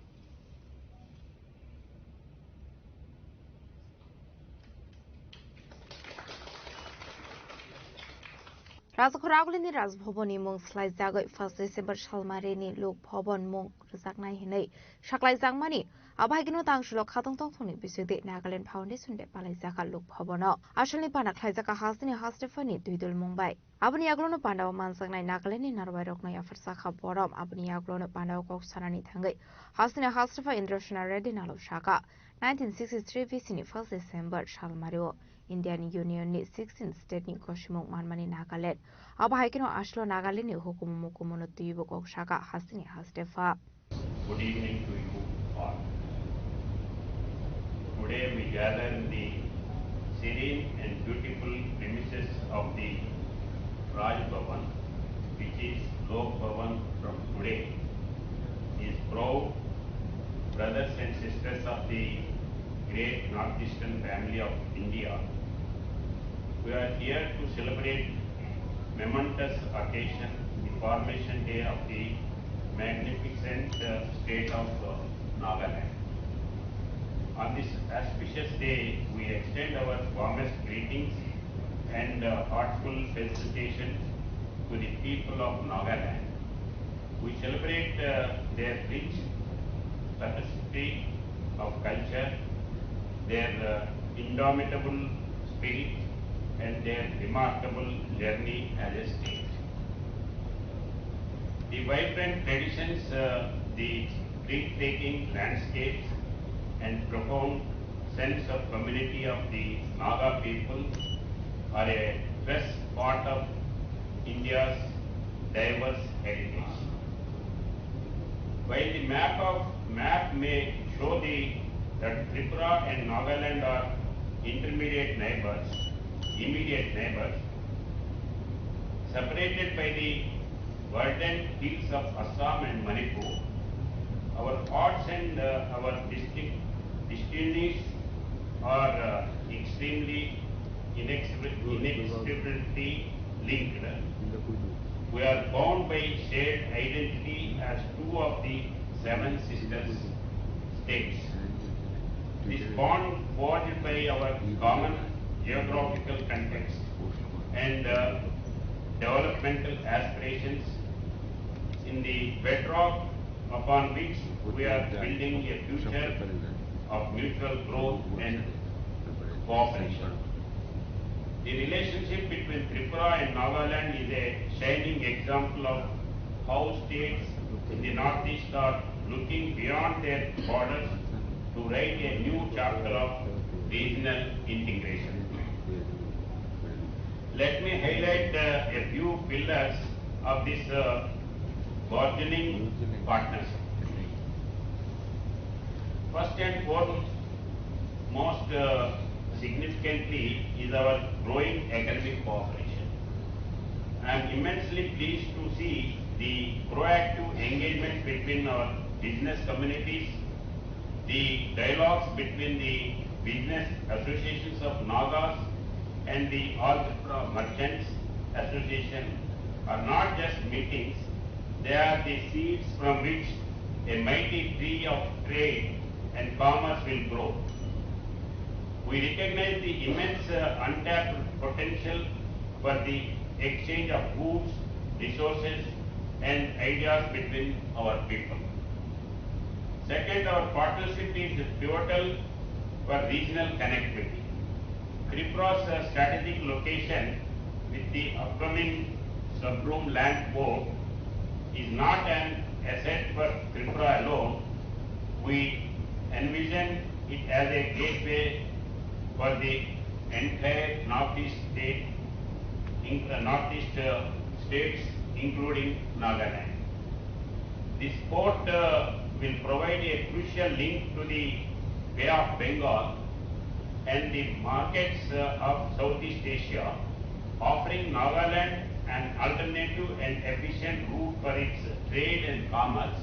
Rajakhor Agulini Raj Bhavan ni mung swlaijagwi first December salmarini Lok Bhavan mung rwjaknai hinwi saklaijakmani. Abo hai kheno tangsholo khatong tongthokni bisingtwi Nagaland Foundation Day palaijakha Lok Bhavan o. Asalni pana khlaijakha hasteni hastephani twi dulmung bai. Aboni yagulono pandao manjaknai Nagalandni narwai rokno yapharjakha borom. Aboni yagulono pandao kok sanani thangwi hasteni hastepha Indra Sena Reddy Nalo sakha, nineteen sixty-three B C ni first December salmario Indian Union ni sixteen state ni gosimung manmani Nagaland. Abo hai kheno aslo Nagaland ni hukumu mukumuno twibo kok sakha hasteni hastepha. Good evening to you all. Today we gather in the serene and beautiful premises of the Raj Bhavan, which is Lok Bhavan from today. These proud brothers and sisters of the great Northeastern family of India, we are here to celebrate momentous occasion, the formation day of the magnificent, uh, state of, uh, Nagaland. On this auspicious day, we extend our warmest greetings and, uh, heartful felicitation to the people of Nagaland. We celebrate, uh, their rich tapestry of culture, their, uh, indomitable spirit, and their remarkable journey as a state. The vibrant traditions, uh, the breathtaking landscapes, and profound sense of community of the Naga people are a fresh part of India's diverse heritage. While the map of, map may show the, that Tripura and Nagaland are intermediate neighbors, immediate neighbors, separated by the verdant hills of Assam and Manipur. Our arts and, uh, our distinct destinies are, uh, extremely inextric-, inextricably linked. We are bound by shared identity as two of the seven sisters states. This bond forged by our common geographical context and, uh, developmental aspirations in the bedrock upon which we are building a future of mutual growth and cooperation. The relationship between Tripura and Nagaland is a shining example of how states in the Northeast are looking beyond their borders to write a new chapter of regional integration. Let me highlight, uh, a few pillars of this, uh, burgeoning partnership. First and foremost, uh, significantly, is our growing academic cooperation. I am immensely pleased to see the proactive engagement between our business communities, the dialogues between the business associations of Nagas and the All Tripura Merchants Association are not just meetings, they are the seeds from which a mighty tree of trade and commerce will grow. We recognize the immense, uh, untapped potential for the exchange of goods, resources, and ideas between our people. Second, our partnership is pivotal for regional connectivity. Tripura's, uh, strategic location with the upcoming Sabroom Land Port is not an asset for Tripura alone. We envision it as a gateway for the entire Northeast state, in-, uh, Northeast, uh, states, including Nagaland. This port, uh, will provide a crucial link to the Bay of Bengal and the markets, uh, of Southeast Asia, offering Nagaland an alternative and efficient route for its trade and commerce.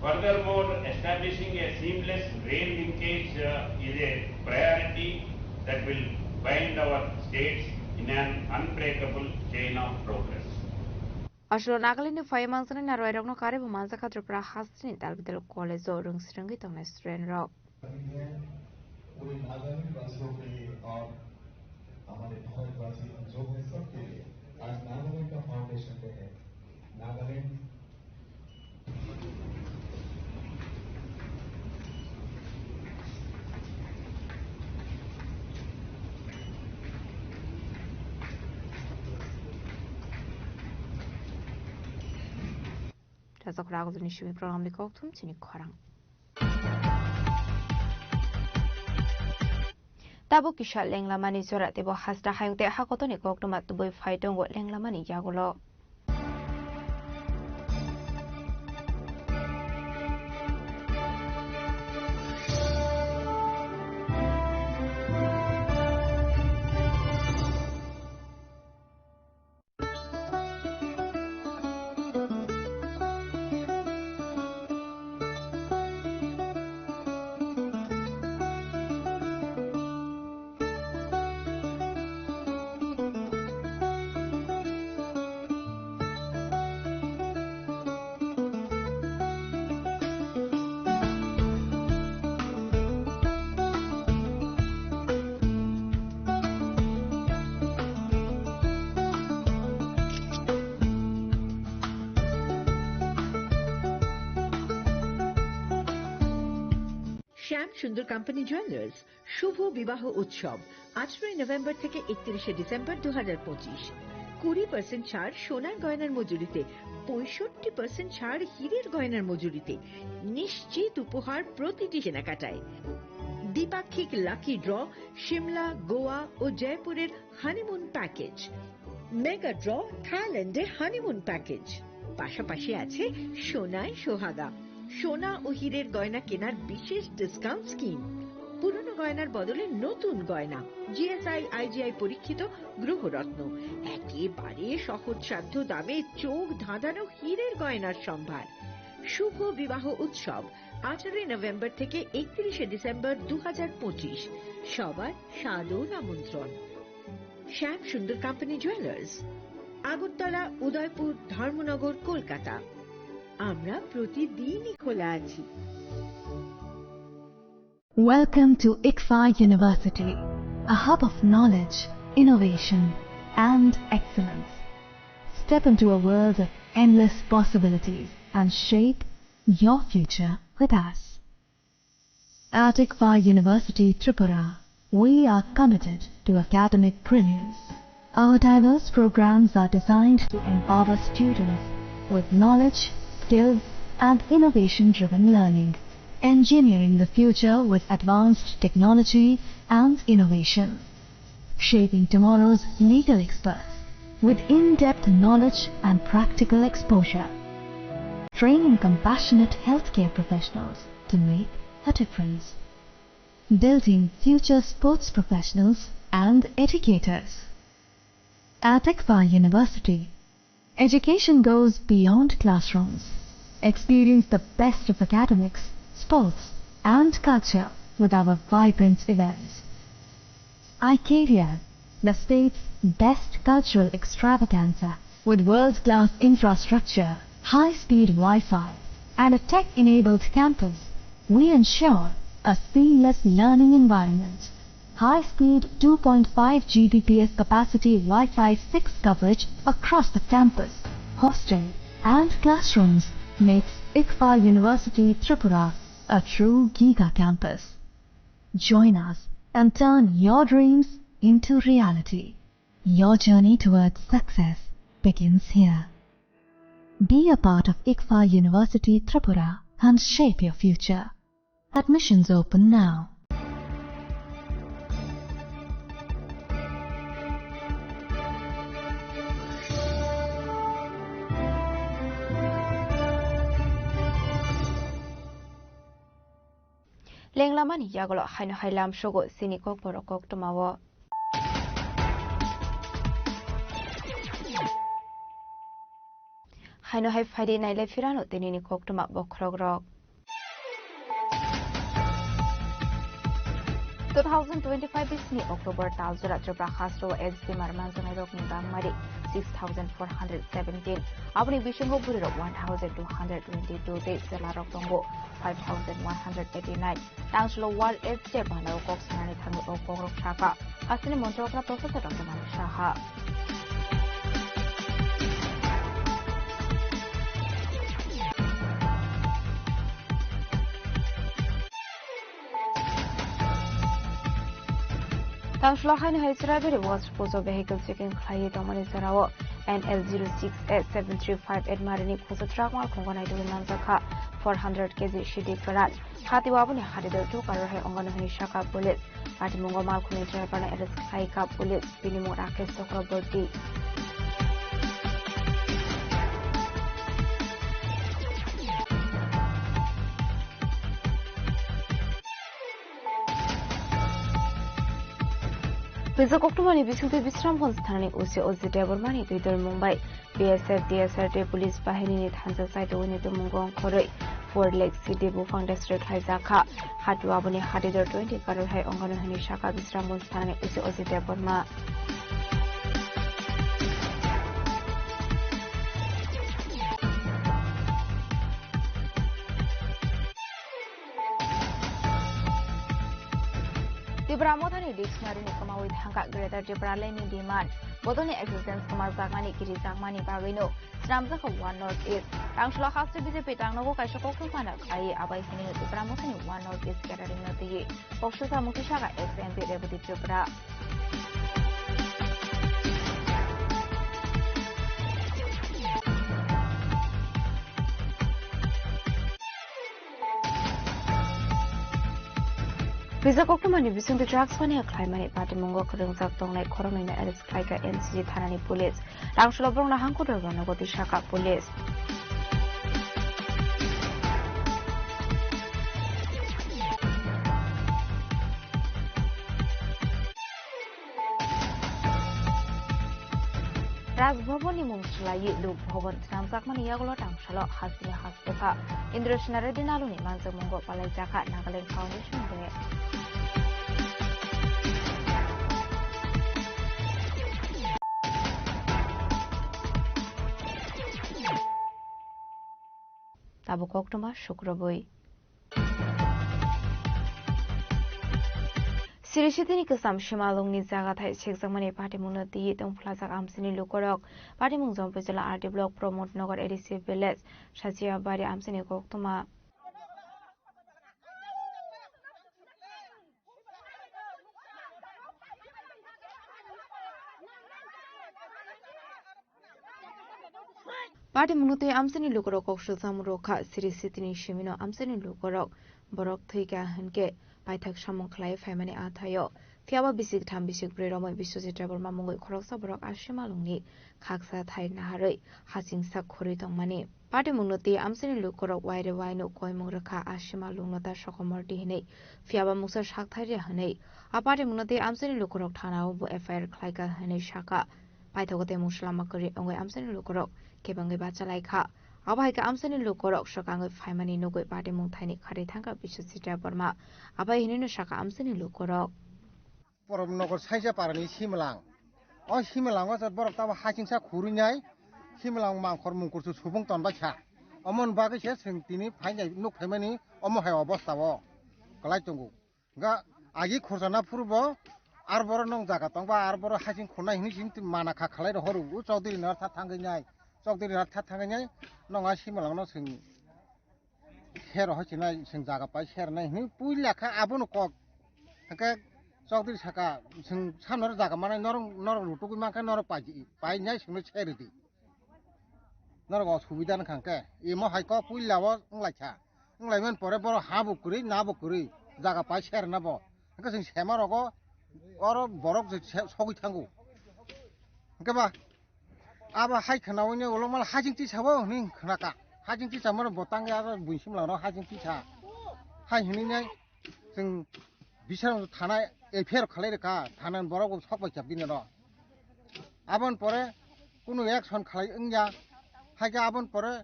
Furthermore, establishing a seamless rail linkage, uh, is a priority that will bind our states in an unbreakable chain of progress. Aswk Nagaland ni phai manjaknai narwai rokno karwi bo manjakha Tripura hasteni Dalbidal college o rwngsrwngwi tongnai student rok. पूरे नागालैंड वासियों के लिए और हमारे भारतवासी हम जो हैं, सबके लिए आज नागालैंड का फाउंडेशन डे है। Nagaland Rajak Ragozani Simi Program ni Kokthum chini khorang. Tabuk kisa lenglamani jora teibo hasta hayung tei hakotoni koktwma tubui phai tongo lenglamani yagulo. শ্যাম সুন্দর কোম্পানি জুয়েলার্স শুভ বিবাহ উৎসব আঠারোই নভেম্বর থেকে একত্রিশে ডিসেম্বর দু হাজার পঁচিশ। কুড়ি পার্সেন্ট ছাড় সোনার গয়নার মজুরিতে, পঁয়ষট্টি পার্সেন্ট ছাড় হীরের গয়নার মজুরিতে, নিশ্চিত উপহার প্রতিটি কেনাকাটায়। দ্বিপাক্ষিক লাকি ড্র, সিমলা, গোয়া ও জয়পুরের হানিমুন প্যাকেজ। মেগা ড্র, থাইল্যান্ডে হানিমুন প্যাকেজ। পাশাপাশি আছে সোনায় সোহাগা, সোনা ও হীরের গয়না কেনার বিশেষ ডিসকাউন্ট স্কিম। পুরনো গয়নার বদলে নতুন গয়না, জিএসআই আইজিআই পরীক্ষিত গ্রহরত্ন, একেবারে সহজসাধ্য দামে চোখ ধাঁধানো হীরের গয়নার সম্ভার। শুভ বিবাহ উৎসব আঠারোই নভেম্বর থেকে একত্রিশে ডিসেম্বর দু হাজার পঁচিশ। সবার সাদর আমন্ত্রণ। শ্যাম সুন্দর কোম্পানি জুয়েলার্স, আগরতলা, উদয়পুর, ধর্মনগর, কলকাতা। আমরা প্রতিদিনই খোলা আছি। Welcome to ICFAI University, a hub of knowledge, innovation, and excellence. Step into a world of endless possibilities and shape your future with us. At ICFAI University Tripura, we are committed to academic brilliance. Our diverse programs are designed to empower students with knowledge, skills, and innovation-driven learning, engineering the future with advanced technology and innovation, shaping tomorrow's legal experts with in-depth knowledge and practical exposure, training compassionate healthcare professionals to make a difference, building future sports professionals and educators. At ICFAI University, education goes beyond classrooms. Experience the best of academics, sports, and culture with our vibrant events. iCareer, the state's best cultural extravaganza, with world-class infrastructure, high-speed Wi-Fi, and a tech-enabled campus, we ensure a seamless learning environment. High-speed two point five G B P S capacity Wi-Fi six coverage across the campus, hostel, and classrooms makes ICFAI University Tripura a true giga campus. Join us and turn your dreams into reality. Your journey towards success begins here. Be a part of ICFAI University Tripura and shape your future. Admissions open now. Lenglamani yagulo haino hai lamsogo chini kokborok koktwmao. Haino hai phaidi nailai phirano tinini koktwma bokhorokrok. Two thousand twenty-five bisini October taljora Tripura hasteo S D mar manjaknairokni bangmari six thousand four hundred seventeen. Aboni bisingo bwrwirok one thousand two hundred twenty-two tei chwlarok tongo five thousand one hundred eighty-nine. Tangsulo World AIDS Day phanao kok sanani thangwi o kokrok sakha. Hasteni montri okra Professor Doctor Manik Saha. Tangsulo haino hai Chiraibairi West Pujo vehicle checking khlaiwi tongmani jorao N L zero six A seven three five eight marini khujo truck malkhungo naitugwi manjakha four hundred K G sidi kwran. Hati o aboni hati dol chukarwi hai ongano hwnwi sakha police. Patimungo malkhungni driver no arrest khlaikha police, bini mung Rakesh Chakraborty. Pujo koktwmani bisingtwi Bisramganj thanani O C Ajit Debbarmani twi dormung bai B S F, D S R tei police bahinini thansa saitugwini tumung gong khorwi four lakh sidi buphang destroy khlaijakha. Hati o aboni hati dor twenty crore hai ongano hwnwi sakha Bisramganj thanani O C Ajit Debbarma. Tipra Mothani dictionary ni kwmawi thangkha Greater Tipraland ni demand. Bodolni existence kwmajakmani kirijakmani bagwino swnamjakha One North East. Tangsulo haste B J P tangnogo kaisa koktwma phano khlaiwi abai hwnwi Tipra Mothani One North East Gathering no twiwi koksusa mukti sakha ex M P Rebati Tripura. Pujo koktwmani bisingtwi drugs mania khlaimani patimungo kwrwngjak tongnai khoroknwino arrest khlaikha N C G thanani police. Tangsulo borokno hangkudor rwna gotwi sakha police. Raj Bhavan ni mung swlaiwi Lok Bhavan swnamjakmani yagulo tangsalo hasteni hastepha Indra Sena Reddy Naluni manjakmungo palaijakha Nagaland Foundation bai. Tabuk koktwma sukrubwi. Siri sitini kwcham simalwngni jaga thai sekjakmani patimungno twiwi tongphlajak amchaini lukurok. Patimung Jampui jila R D block Pramod Nagar A D C village Sachiabari amchaini koktwma. Patimungno tei amchaini lukurok kok swlwkjak rwkha, siri sitini simino amchaini lukurok borok thwikha hinkhe paithak samung khlai phaimani athaio. Phiyaba bisik tham bisik brwi romwi Biswajit Debbarma mungwi khoroksa borok Asimalwngni khaksa thai naharwi hachingsa khurwi tongmani. Patimungno tei amchaini lukurok waire waino koimung rwkha Asimalwngno ta sokomordi hinwi, phiyaba mungsa sakthai rya hinwi. A patimungno tei amchaini lukurok thanao bo F I R khlaikha hinwi sakha. Paithago tei mungsa lama kwrwi wngwi amchaini lukurok kebengwi bachalaikha. Abo hai khe amchaini lukurok swkangwi phaimani nugwi patimung thaini kharwi thangkha Biswajit Debbarma. Abo hai hinwino sakha amchaini lukurok. Pramod Nagar Sachiaparani Simlang. O Simlango se borok tabo hachingsa khurwi nai, Simlang mangkhor mungkhor se subung tonbaikha. Omoni bagwi se chwng tini phainai nuk phaimani omo hai obostha o kwlai tongo. Ga agi khorsa na phuru bo ar boro nong jaga tong ba ar boro haching khornai hinwi chini mana kha khalai rw horo. U Chaudhary ni artha thangwi nai, Chaudhary ni artha thangwi nai nong a Simlang no chwng Ser ho chinai, chwng jaga pai ser nai hinwi puila kha abono kok. Hwnkhe Chaudhary saka, chwng samno jaga manai norok, norok rutugwi mankha norok pai, pai nai chwngno ser rwdi. Norok osubida wngkha hwnkhe imo hai kok puila o wnglaikha. Wnglaimani pore borok ha bo kwrwi, na bo kwrwi, jaga pai ser na bo. Hwnkhe chwng sema rogo oro borok je se-, sogwi thango. Hwnkhe ba, Abo hai khnaui ne ulo mal hajing tisa bo hwnwi khnaka. Hajing tisa mano bo tangwi abo buisim lano hajing tisa. Hai hwnwi ne chwng bisar thana F I R khalai rwkha, thana borok bo sok bai chap dini ro. Aboni pore kunu action khalai wngya. Hai khe aboni pore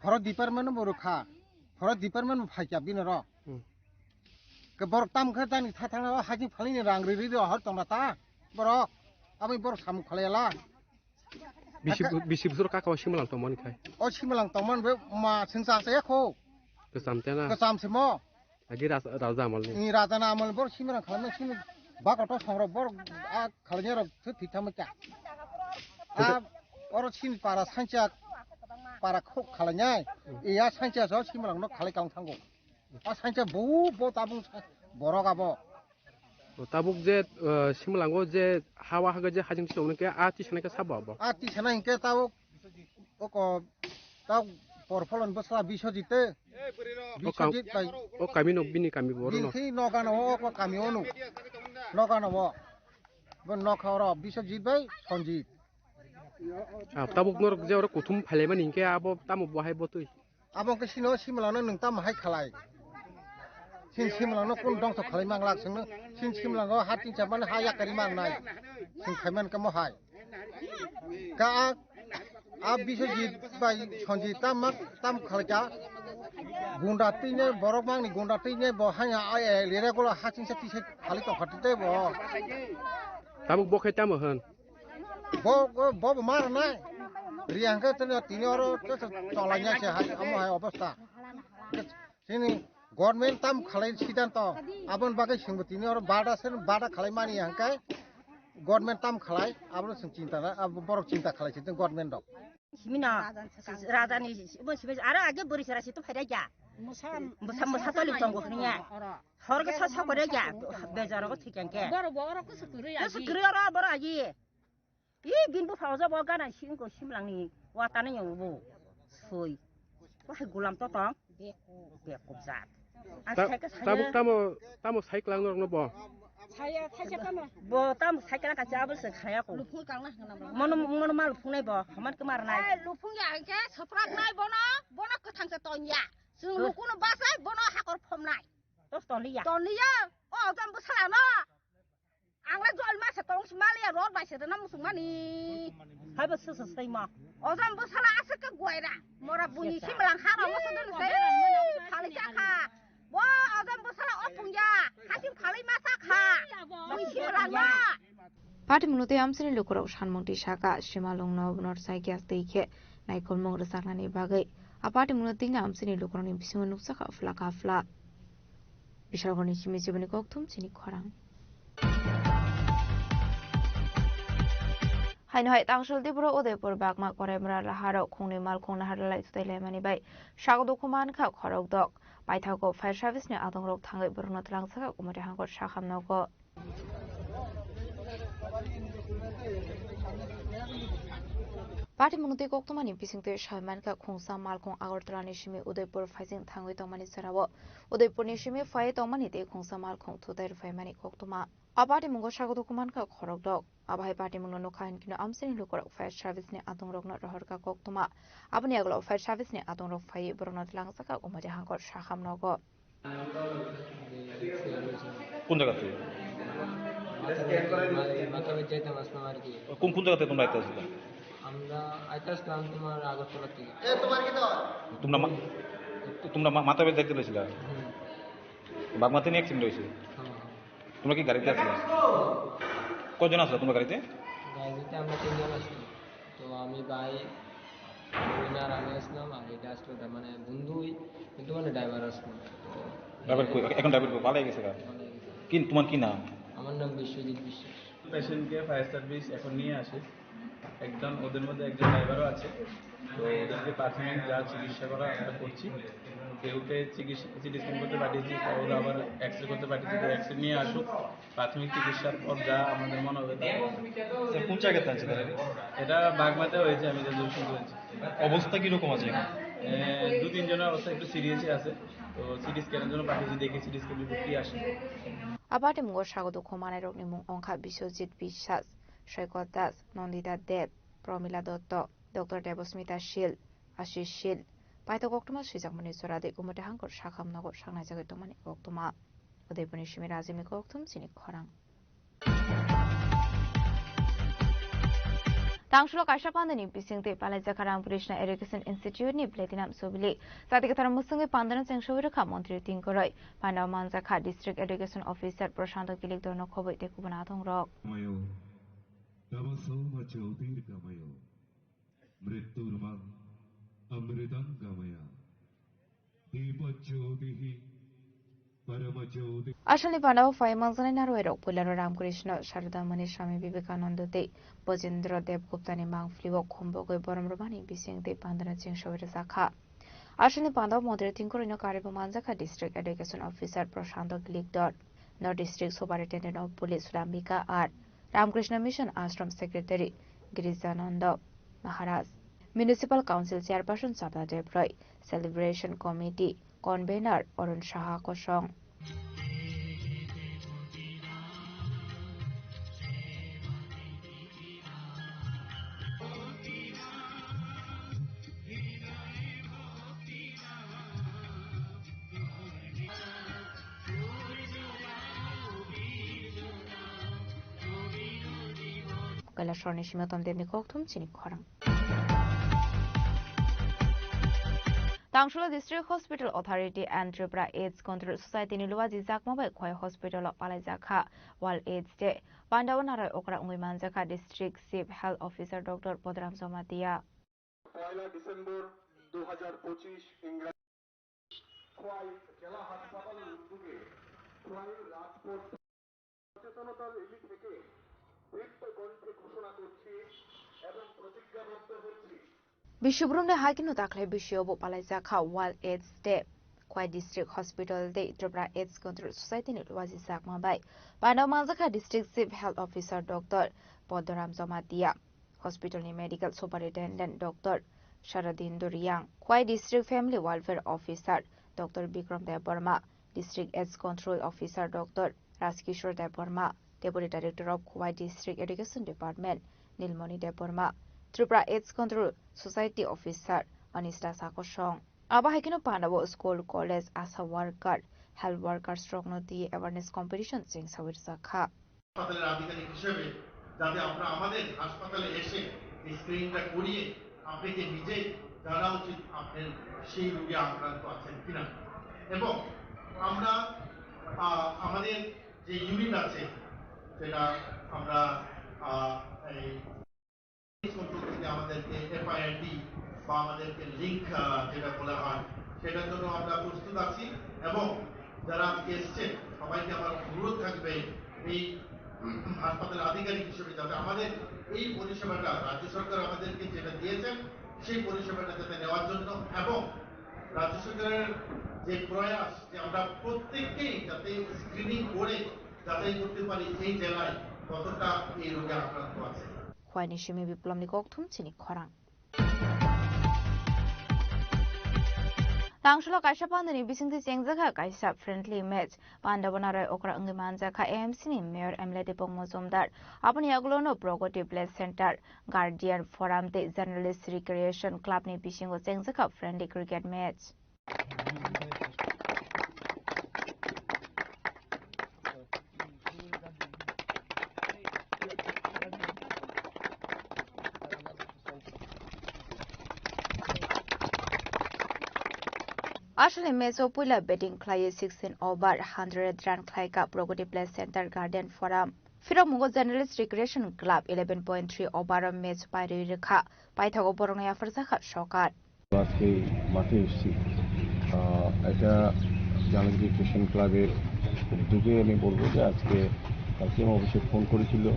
forest department bo rwkha. Forest department bo phai chap dini ro. Hmm. Ke borok tam khe tani tha thangna hajing phalini rang ri ri ro hor tongna ta. Borok. Aboni borok samung khalai la. Bisi, Aka- bisi bosor kaka o Simalang tongmani khai. O Simalang tongmani be ma sengsa se kho. Kwcham tena. Kwcham se mo. Agi ras-, raja amolni. Ni raja na amol bor Simalang khalamna sini bakoto songrok bor a khalanya rok se thik thama kya. A oro sini para sancha para khok khalanya. Iya sancha so Simalang no khalai kalang thango. A sancha bo bo tabung sa-, borok abo. O tabuk je, eh, Simalango je hawa haga je hajing tisa hwnwi khe a tisana khe sabo abo? A tisana hinkhe tabuk oko tabuk porpholon bwsla Biswajit te. O kam-, Biswajit bai. O kami no bini kami bo oro no. Bini nogano o oko kami ono. Nogano o. Bo nokha oro Biswajit bai Sanjit. Ah, tabuk norok je oro kuthum phailaimani hinkhe abo tamo bo hai botwi? Abo wngkhe sino Simalang no nwng tamo hai khalai? Sin Simalang no kun dongthok khalai manglak singno, sin Simalang o ha tin chamani ha yakari mangnai. Sing khaiman kamo hai. Ka a, a Biswajit bai Sanjit tam mak tam khalai ka. Gunda twi ne borok mangni gunda twi ne bo hai a, a, lere golo ha chingsa tisa khalai tongkha twi tei bo. Tabuk bo khe tamo hwn? Bo, bo, bo, bo mar nai. Riya hwnkhe tini, tini oro to, to, tolai nya se hai, amo hai obostha. Sini government tam khalai siddhanto. Aboni bagwi singbo tini oro bada sen, bada khalai mani hwnkhe government tam khalai, abo sing chinta na, abo borok chinta khalai se government rok. Simino, rajani, bo simi, aro age bori sera situ phaida ja. Musa, musa toli tongo khniya. Hor ke sa sa pore ja, bezaro ko thikyan ke. Boro bo oro kusu kuru ya. Kusu kuru oro boro aji. I bin bo phawja bo gana singko Simlangni watana yang bo. Soi. Wah gulam to tong. Bekup jat. Ang Ta-, sai ka tabuk saya. Tamo, tamo sai klang norok no bo. Saya, saya tamo. Bo tamo sai klang ka chabul se khaya ko. Lupung kang na hana bo. Mono, mono mal phunai bo. Haman kemar nai. Eh, lupung ya ke soprak nai bono, bono kethang ke tonya. Sung lukuno basai bono hakor phom nai. Tos toliya. Toliya. O jam busala no. Ang le jol ma se tong si maliya rot bai se rena musung mani. Hai ba se se sai ma. Ojam bwsala aswk khe guaira. Mora buini simlang ha ramo se dun se. Phali cha kha. Bo ojam bwsala opung ya. Hasim phali ma cha kha. Bui simlang ma. Patimungno tei amsini lukurok sanmung twi saka, Simalwngno norok sai khe twi khe naikolmung rwchapnani bagwi. A patimungno tini amsini lukurokni bisingo nukjakha phla ka phla. Bishalgorni simi chiboni kokthum chini khorang. Haino hai Tangshul Tripura Udaipur Bagma Koraimra Laharo khungni malkhung naharlai thutai laimani bai sago dukhu mankha khorok dok. Paithago fire service ni adongrok thangwi borokno twlangjakha Kumari Hangkor Sakham nogo. Patimungno tei koktwmani bisingtwi sawi mankha khungsa malkhung Agartala ni simi Udaipur phaising thangwi tongmani jorao Udaipur ni simi phaiwi tongmani tei khungsa malkhung thutai rwphaimani koktwma. A patimungo sago dukhu mankha khorok dok. Abo hai patimungno nukha hinkhe no amsini lukurok fire service ni adongrokno rohorkha koktwma. Aboni yagulo fire service ni adongrok phaiwi borokno twlangjakha Kumari Hangkor Sakham nogo. কোন জায়গা থেকে? মাথা ব্যথা, মাথা ব্যথা যাইতাম আসলাম আর কি। কোন, কোন জায়গা থেকে তোমরা আইতে আসলে? আমরা আইতে আসলাম তোমার আগরতলা থেকে। তোমরা মা-, তোমরা মা-, মাথা ব্যথা যাইতে লইছিলা? হুম। বাগমাতে নিয়ে অ্যাক্সিডেন্ট হয়েছে? হ্যাঁ। তোমরা কি গাড়িতে আসলে? কয়জন আসলে তোমরা গাড়িতে? গাড়িতে আমরা তিনজন আসলাম। তো আমি ভাই, বোন আর আমি আসলাম, আর এটা আসলো, এটা মানে বন্ধুই, কিন্তু মানে ড্রাইভার আসলো। তো ড্রাইভার কই? এখন ড্রাইভার কই? পালাই গেছে গা? পালাই গেছে। কি, তোমার কি নাম? আমার নাম বিশ্বজিৎ বিশ্বাস। পেশেন্টকে ফায়ার সার্ভিস এখন নিয়ে আসে। একজন, ওদের মধ্যে একজন ড্রাইভারও আছে। তো ওদেরকে প্রাথমিক যা চিকিৎসা করা আমরা করছি। কেউকে চিকিৎসা, সিটি স্ক্যান করতে পাঠিয়েছি, কেউ আবার এক্সরে করতে পাঠিয়েছি, তো এক্সরে নিয়ে আসুক। প্রাথমিক চিকিৎসার পর যা আমাদের মনে হবে তা করব। স্যার, কোন জায়গাতে আছে তারা? এটা বাগমাতে হয়েছে, আমি যতদূর শুনতে পাচ্ছি। অবস্থা কিরকম আছে এখন? এ, দু তিনজনের অবস্থা একটু সিরিয়াসই আছে, তো সিটি স্ক্যানের জন্য পাঠিয়েছি, দেখি সিটি স্ক্যান রিপোর্ট কি আসে। A patimungo sago dukhu manai rokni mung wngkha Biswajit Biswas, Soikot Das, Nandita Deb, Promila Dotto, Doctor Debosmita Shil, Ashish Shil. Paithak koktwma swijakmani jora de Kumari Hangkor Sakham nogo saknai jagwi tongmani koktwma. Udaipurni simi Rajini kokthum chini khorang. Tangsulo kaisa pandani bisingtwi palaijak Ramakrishna Education Institute ni Platinum Jubilee. Jati kwthar mwswngwi pandano chengsowi rwkha Montri Tingkoroi. Pandao manjakha District Education Officer Prashanto Kilikdorno khobwi tei kubun adongrok. Kamayo, tamo soma chaudir kamayo, mrittur mang amritam gamaya. Ashalni pandao phai manjaknai narwai rok puilano Ramakrishna, Sharadamani, Swami Vivekananda tei Bojendra Dev Guptani mangphlio khumbogwi borom rwmani bising tei pandano chengsowi rwjakha. Ashalni pandao Montri Tingkoroino karwibo manjakha District Education Officer Prashanto Kilikdor, no District Superintendent of Police Rambika R, Ramakrishna Mission Ashram Secretary Girijananda Maharaj, Municipal Council Chairperson Chapta Debroi, Celebration Committee Convener Arun Saha kosong. Kailasharni simi Utam Debni kokthum chini khorang. Tangshula District Hospital Authority and Tripura AIDS Control Society ni luaji jakma bai Khowai Hospital o palaijak kha World AIDS Day. Pandao narwai okra wngwi manjakha District Chief Health Officer Doctor Bodram Jamatia. পয়লা ডিসেম্বর দুই হাজার পঁচিশ ইংরেজি খোয়াই জেলা হাসপাতালের উদ্যোগে খোয়াই রাজপথ সচেতনতা র‍্যালি থেকে দীপ্ত কণ্ঠে ঘোষণা করছি এবং প্রতিজ্ঞাবদ্ধ হচ্ছি। Biswbrumni hakino dakhli bisio bo palaijak kha World AIDS Day. Khowai District Hospital tei Tripura AIDS Control Society ni luaji jakma bai pandao manjakha District Chief Health Officer Doctor Podoram Jamatia. Hospital ni Medical Superintendent Doctor Saradindo Riang, Khowai District Family Welfare Officer Doctor Bikram Debbarma, District AIDS Control Officer Doctor Rajkishore Debbarma, Deputy Director of Khowai District Education Department Nilmoni Debbarma, Tripura AIDS Control Society Officer Anista Sakosong. Abo hai kheno pandao school, college, asha worker, health workers rokno twi awareness competition chengsawi rwjak kha. হাসপাতালের আধিকারিক হিসেবে যাতে আমরা আমাদের হাসপাতালে এসে এই স্ক্রিনিংটা করিয়ে আপনাকে নিজে জানা উচিত আপনার সেই রোগে আক্রান্ত আছেন কিনা। এবং আমরা আহ, আমাদের যে ইউনিট আছে, যেটা আমরা আহ, এই সম্পর্কে আমাদেরকে এফআইআরডি বা আমাদেরকে লিংক যেটা বলা হয়, সেটার জন্য আমরা প্রস্তুত আছি। এবং যারা আজকে এসছেন, সবাইকে আমার অনুরোধ থাকবে, এই হাসপাতালের আধিকারিক হিসেবে যাতে আমাদের এই পরিষেবাটা রাজ্য সরকার আমাদেরকে যেটা দিয়েছেন, সেই পরিষেবাটা যাতে নেওয়ার জন্য, এবং রাজ্য সরকারের যে প্রয়াস যে আমরা প্রত্যেককেই যাতে স্ক্রিনিং করে যাচাই করতে পারি এই জেলায় কতটা এই রোগে আক্রান্ত আছে। Khwai ni simi Biplomni kokthum chini khorang. Tangsulo kaisa pandani bisingtwi chengjakha kaisa friendly match. Panda bo narai okra wngwi manjakha A M C ni mayor M L A Dipok Mojumdar. Aboni yagulono Pragati Play Center, Guardian Forum tei Journalist Recreation Club ni bisingo chengjakha friendly cricket match. Asole match o puila batting khlaiwi sixteen over hundred run khlaikha Pragati Play Center Guardian Forum. Phirokmungo Journalist Recreation Club eleven point three over o match pairwi rwkha, paithago borokno yapharjakha sokar. আজকে মাঠে এসেছি। আহ, এটা জাহাঙ্গীর ক্রিকেট ক্লাবের উদ্যোগে আমি বলবো যে আজকে কালকে আমার অফিসে ফোন করেছিল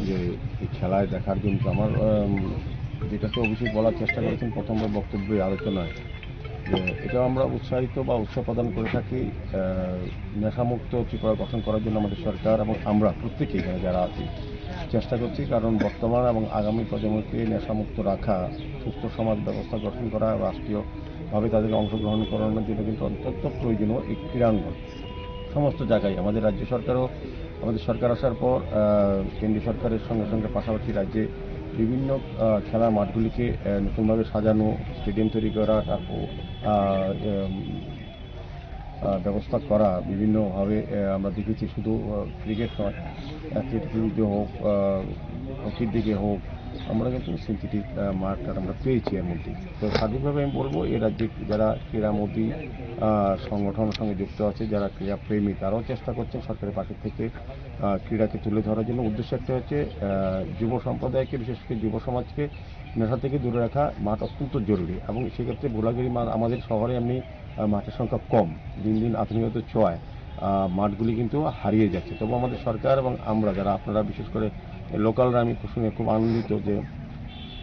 যে এই খেলায় দেখার জন্য। তো আমার, আম, যেটা তো অফিসে বলার চেষ্টা করেছেন প্রথমবার বক্তব্যে আলোচনায়, যে এটা আমরা উৎসাহিত বা উৎসাহ প্রদান করে থাকি। আহ, নেশামুক্ত ত্রিপুরা গঠন করার জন্য আমাদের সরকার এবং আমরা প্রত্যেকে এখানে যারা আছি চেষ্টা করছি, কারণ বর্তমান এবং আগামী প্রজন্মকে নেশামুক্ত রাখা, সুস্থ সমাজ ব্যবস্থা গঠন করা, রাষ্ট্রীয়ভাবে তাদেরকে অংশগ্রহণ করানোর জন্য কিন্তু অত্যন্ত প্রয়োজনীয় এই ক্রীড়াঙ্গন। সমস্ত জায়গায় আমাদের রাজ্য সরকারও, আমাদের সরকার আসার পর, আহ, কেন্দ্রীয় সরকারের সঙ্গে সঙ্গে পাশাপাশি রাজ্যে বিভিন্ন, আহ, খেলার মাঠগুলিকে, আহ, নতুনভাবে সাজানো, স্টেডিয়াম তৈরি করা, তারপর, আহ, উম, আহ, ব্যবস্থা করা বিভিন্নভাবে, আহ, আমরা দেখেছি। শুধু, আহ, ক্রিকেট নয়, অ্যাথলেটিক্সের দিকে হোক, আহ, হকির দিকে হোক, আমরা কিন্তু সিনথেটিক, আহ, মাঠ টাঠ আমরা পেয়েছি এর মধ্যে। তো স্বাধীনভাবে আমি বলবো, এ রাজ্যে যারা ক্রীড়ামোদী, আহ, সংগঠনের সঙ্গে যুক্ত আছে, যারা ক্রীড়াপ্রেমী, তারাও চেষ্টা করছেন সরকারের পাশ থেকে, আহ, ক্রীড়াকে তুলে ধরার জন্য। উদ্দেশ্য একটা হচ্ছে, আহ, যুব সম্প্রদায়কে, বিশেষ করে যুব সমাজকে নেশা থেকে দূরে রাখা মাঠ অত্যন্ত জরুরি। এবং সেক্ষেত্রে ভোলাগিরি মা-, আমাদের শহরে এমনি, আহ, মাঠের সংখ্যা কম, দিন দিন আধুনিকতার ছোঁয়ায়, আহ, মাঠগুলি কিন্তু হারিয়ে যাচ্ছে। তবু আমাদের সরকার এবং আমরা যারা, আপনারা বিশেষ করে লোকালরা, আমি শুনে খুব আনন্দিত যে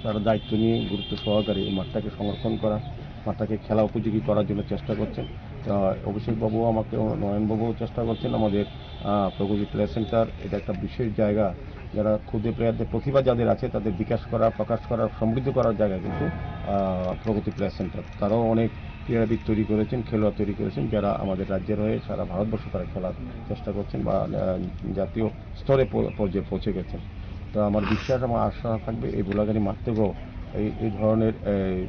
তারা দায়িত্ব নিয়ে গুরুত্ব সহকারে এই মাঠটাকে সংরক্ষণ করা, মাঠটাকে খেলা উপযোগী করার জন্য চেষ্টা করছেন। আহ, অভিষেকবাবু আমাকে, নয়নবাবুও চেষ্টা করছেন। আমাদের, আহ, প্রগতি প্লে সেন্টার এটা একটা বিশেষ জায়গা, যারা ক্ষুদে প্লেয়ারদের প্রতিভা যাদের আছে তাদের বিকাশ করা, প্রকাশ করা, সমৃদ্ধ করার জায়গা কিন্তু, আহ, প্রগতি প্লে সেন্টার। তারাও অনেক ক্রীড়াবিদ তৈরি করেছেন, খেলোয়াড় তৈরি করেছেন, যারা আমাদের রাজ্যের হয়ে সারা ভারতবর্ষ তারা খেলার চেষ্টা করছেন বা, আহ, জাতীয় স্তরে প-, পর্যায়ে পৌঁছে গেছেন। তো আমার বিশ্বাস এবং আশা থাকবে এই ভোলাগিরি মাঠ থেকেও এই, এই ধরনের, এই,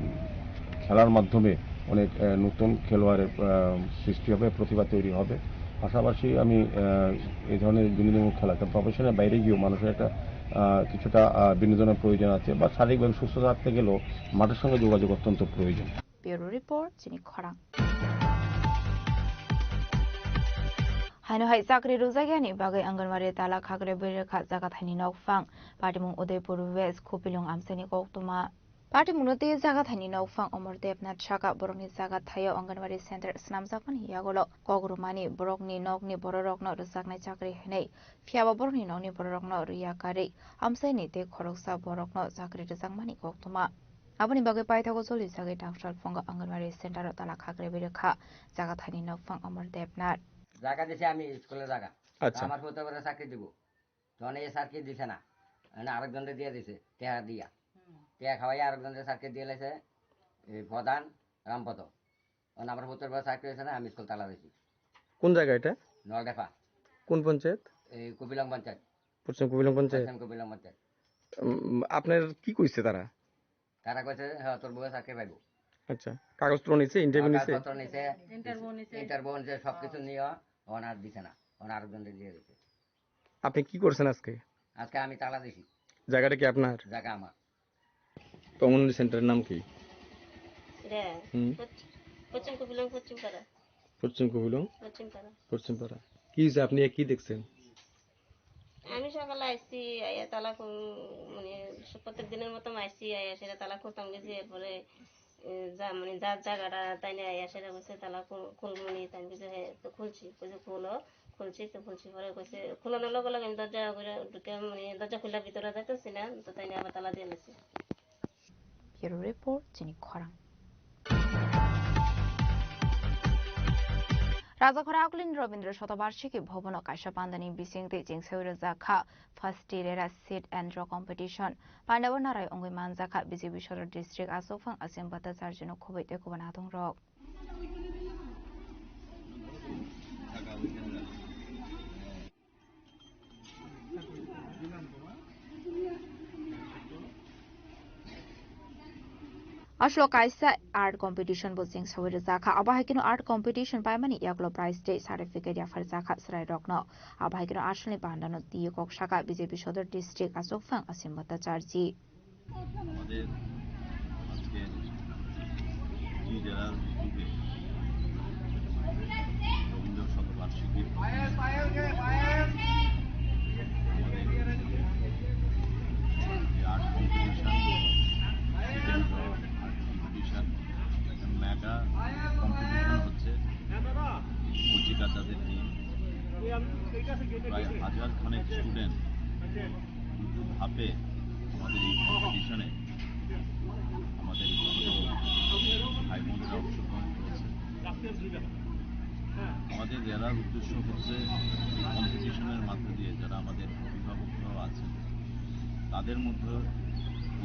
খেলার মাধ্যমে অনেক, আহ, নতুন খেলোয়াড়ের, আহ, সৃষ্টি হবে, প্রতিভা তৈরি হবে। পাশাপাশি আমি, আহ, এই ধরনের বিনোদনমূলক খেলা, একটা প্রফেশনের বাইরে গিয়েও মানুষের একটা, আহ, কিছুটা, আহ, বিনোদনের প্রয়োজন আছে বা শারীরিকভাবে সুস্থ থাকতে গেলেও মাঠের সঙ্গে যোগাযোগ অত্যন্ত প্রয়োজন। Bureau Report, chini khorang. Haino hai chakri rwjakya ni bagwi Anganwadi tala khakre bwrwi rwkha Jagathaini nokphang, Patimung Udaipur West, Khupilung amchaini koktwma. Patimungno tei Jagathaini nokphang Omor Debnath saka borokni Jagathaio Anganwadi center swnamjakmani yagulo kok rwmani borokni nokni bororokno rwjaknai chakri hinwi, phiyaba borokni nokni bororokno rwya karwi amchaini tei khoroksa borokno chakri rwjakmani koktwma. Aboni bagwi paithago choli sagwi tangsal phungo Anganwadi center o tala khakre bwrwi rwkha Jagathaini nokphang Omor Debnath. জায়গা দিছে আমি স্কুলে জায়গা। আচ্ছা। আমার পুত্রকে চাকরি দিব। তখন এই স্যারকে দিছে না। মানে আরেকজনকে দিয়ে দিছে, টেকা দিয়া। হুম। টেকা খাওয়াই আরেকজনকে স্যারকে দিয়ে লাইছে, এই প্রধান রামপদ। তখন আমার পুত্রকে চাকরি হয়েছে না, আমি স্কুল তালা দিছি। কোন জায়গা এটা? নলডেফা। কোন পঞ্চায়েত? এই কপিলং পঞ্চায়েত। পশ্চিম কপিলং পঞ্চায়েত। পশ্চিম কপিলং পঞ্চায়েত। উম, আপনার কি কইছে তারা? তারা কইছে, "হ্যাঁ, তোর বউয়ে চাকরি পাইবো।" আচ্ছা, কাগজপত্র নিছে, ইন্টারভিউ নিছে? কাগজপত্র নিছে, ইন্টারভিউ নিছে। ইন্টারভিউ নিছে, সবকিছু নিয়ে ওনার দিছে না, ওনার আরেকজনকে দিয়ে দিছে। আপনি কি করছেন আজকে? আজকে আমি তালা দিছি। জায়গাটা কি আপনার? জায়গা আমার। তো অঙ্গনওয়াড়ি সেন্টারের নাম কি? এটা হুম। পশ্চিম, পশ্চিম কপিলং, পশ্চিম পাড়া। পশ্চিম কপিলং? পশ্চিম পাড়া। পশ্চিম পাড়া। কি হয়েছে? আপনি কি দেখছেন? আমি সকালে আইছি, আইয়া তালা খু-, মানে, প্রত্যেক দিনের মতো আইছি, আইয়া সেটা তালা খুলতাম গেছি, এরপরে, এ, যা, মানে, যার জায়গাটা তাই নিয়ে আইয়া সেটা বলছে, "তালা খু-, খুলমুনি", তাই আমি বলছি, "হ্যাঁ, তো খুলছি।" বলছে, "খুলো।" খুলছি, তো খুলছি পরে কইছে, খুলানোর লগে লগে আমি দরজা করে ঢুকে, মানে, দরজা খুলে ভিতরে যাইতেছি না, তো তাই নিয়ে আবার তালা দিয়ে নিছি। Bureau Report, Chini Khorang. Rajakhora Akulini Rabindra Shatabarshiki Bhavan o kaisa pandani bisingtwi chengsawi rwjak kha First T-Rera Seed and Draw Competition. Pandao narai wngwi manjak kha B J P Sodor District Achukphang Asim Bhattacharjino khobwi tei kubun adongrok. Aswk kaisa art competition bo chengsawi rwjak kha. Abo hai kheno art competition paimani yagulo prize tei certificate yapharjak kha chwrairokno. Abo hai kheno aswkni pandano twi kok sakha B J P Sodor District Achukphang Asim Bhattacharji. আমাদের আজকের টি জেলার উদ্যোগে রবীন্দ্র শতবার্ষিকী আমাদের যে art competition, second art competition, একটা mega competition হচ্ছে কচিকাচাদের নিয়ে। প্রায় হাজার খানেক স্টুডেন্ট দুটো ধাপে আমাদের এই কম্পিটিশনে আমাদের ভাই বোনরা অংশগ্রহণ করেছে। আমাদের জেলার উদ্দেশ্য হচ্ছে এই কম্পিটিশনের মাধ্যমে দিয়ে যারা আমাদের অভিভাবকরাও আছেন, তাদের মধ্যে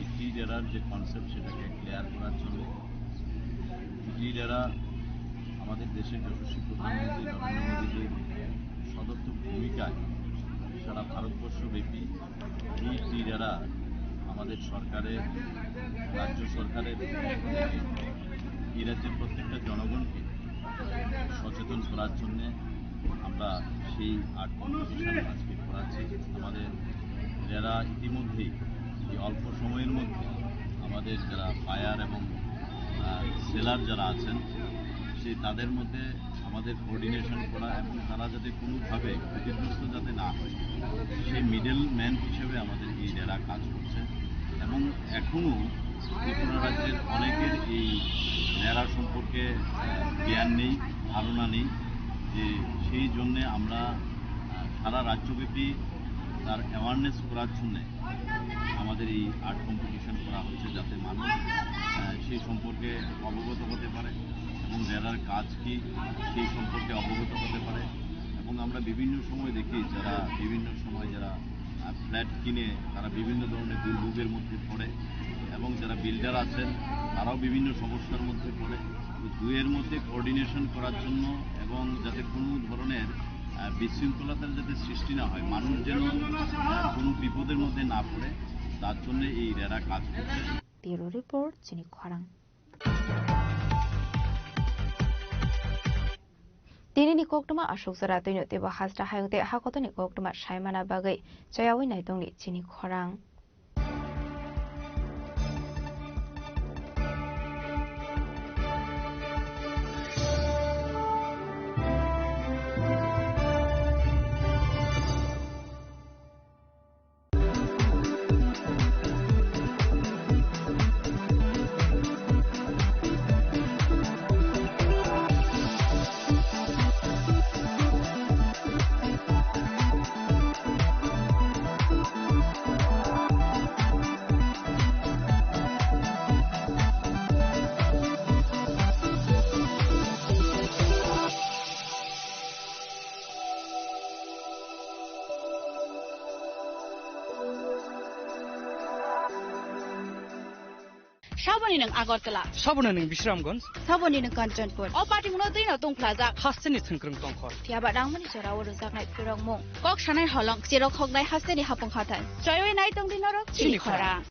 এই টি জেলার যে কনসেপ্ট, সেটাকে ক্লিয়ার করার জন্য। টি জেলা আমাদের দেশের যশস্বী প্রধানমন্ত্রী নরেন্দ্র মোদীজির সদর্থক ভূমিকায় সারা ভারতবর্ষব্যাপী এই টি জেলা আমাদের সরকারের, রাজ্য সরকারের পক্ষ থেকে এই রাজ্যের প্রত্যেকটা জনগণকে সচেতন করার জন্যে আমরা সেই আর্ট কম্পিটিশন আজকে করাচ্ছি। আমাদের যারা ইতিমধ্যেই এই অল্প সময়ের মধ্যে আমাদের যারা বায়ার এবং, আহ, সেলার যারা আছেন, সেই তাদের মধ্যে আমাদের কোঅর্ডিনেশন করা এবং তারা যাতে কোনোভাবে ক্ষতিগ্রস্ত যাতে না হয়, সেই মিডল ম্যান হিসেবে আমাদের এই রেরা কাজ করছে। এবং এখনও ত্রিপুরা রাজ্যের অনেকের এই রেরা সম্পর্কে, আহ, জ্ঞান নেই, ধারণা নেই, যে সেই জন্যে আমরা, আহ, সারা রাজ্যব্যাপী তার অ্যাওয়ারনেস করার জন্যে আমাদের এই আর্ট কম্পিটিশন করা হচ্ছে, যাতে মানুষ, আহ, সেই সম্পর্কে অবগত হতে পারে এবং রেরার কাজ কি সেই সম্পর্কে অবগত হতে পারে। এবং আমরা বিভিন্ন সময় দেখি, যারা বিভিন্ন সময় যারা, আহ, ফ্ল্যাট কিনে, তারা বিভিন্ন ধরনের দুর্ভোগের মধ্যে পড়ে এবং যারা বিল্ডার আছেন, তারাও বিভিন্ন সমস্যার মধ্যে পড়ে। তো দুয়ের মধ্যে কোঅর্ডিনেশন করার জন্য এবং যাতে কোনো ধরনের, আহ, বিশৃঙ্খলতার যাতে সৃষ্টি না হয়, মানুষ যেন, আহ, কোনো বিপদের মধ্যে না পড়ে, তার জন্য এই রেরা কাজ করছে। Bureau Report, Chini Khorang. Tinini koktwma aswk jora twino teibo hasta hayung tei hakotoni koktwma saimana bagwi chayawi naitongni chini khorang. Saboni nwng Agartala. Saboni nwng Bisramganj. Saboni nwng Kanchanpur. O party muno twi no tong phlajak. Hasteni thwngkwrwng tongkhor. Phiya ba nangmani jora o rwjaknai phirokmung. Kok sanai holong, cherok hoknai hasteni hapung hathai. Choiwi nai tong di norok chini khorang.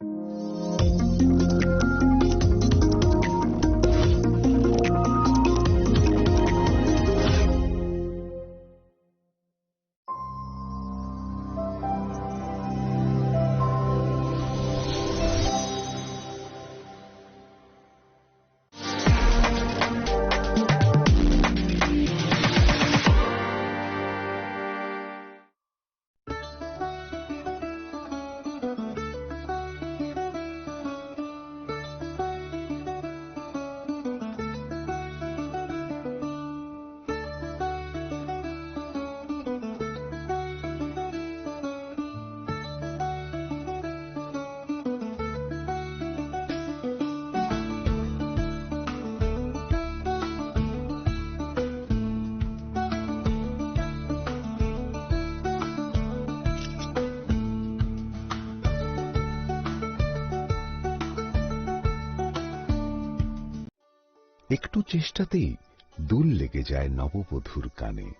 একটু চেষ্টাতেই দুল লেগে যায় নববধূর কানে,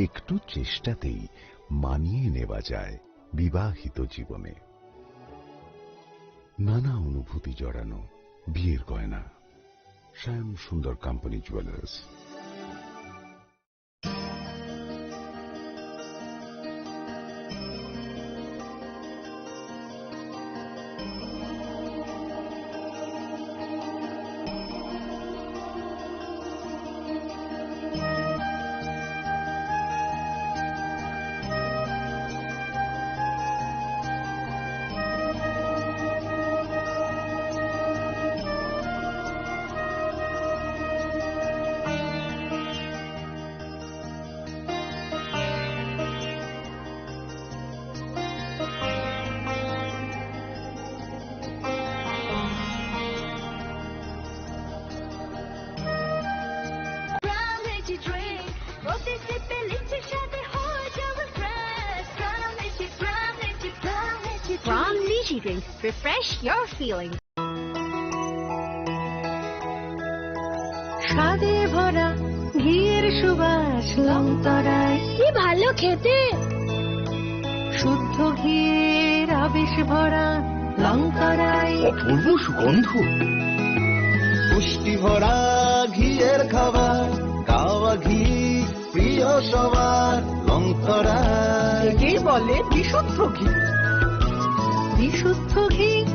একটু চেষ্টাতেই মানিয়ে নেওয়া যায় বিবাহিত জীবনে। নানা অনুভূতি জড়ানো বিয়ের গয়না। শ্যাম সুন্দর company jewellers. From Lychee Drink, refresh your feeling. স্বাদে ভরা ঘিয়ের সুবাস লং তরাই। কি ভালো খেতে। শুদ্ধ ঘিয়ের আবেশ ভরা লং তরাই। অপূর্ব সুগন্ধ। পুষ্টি ভরা ঘিয়ের খাবার, গাওয়া ঘি প্রিয় সবার, লং তরাই। একেই বলে বিশুদ্ধ ঘি। বিশুদ্ধ ঘি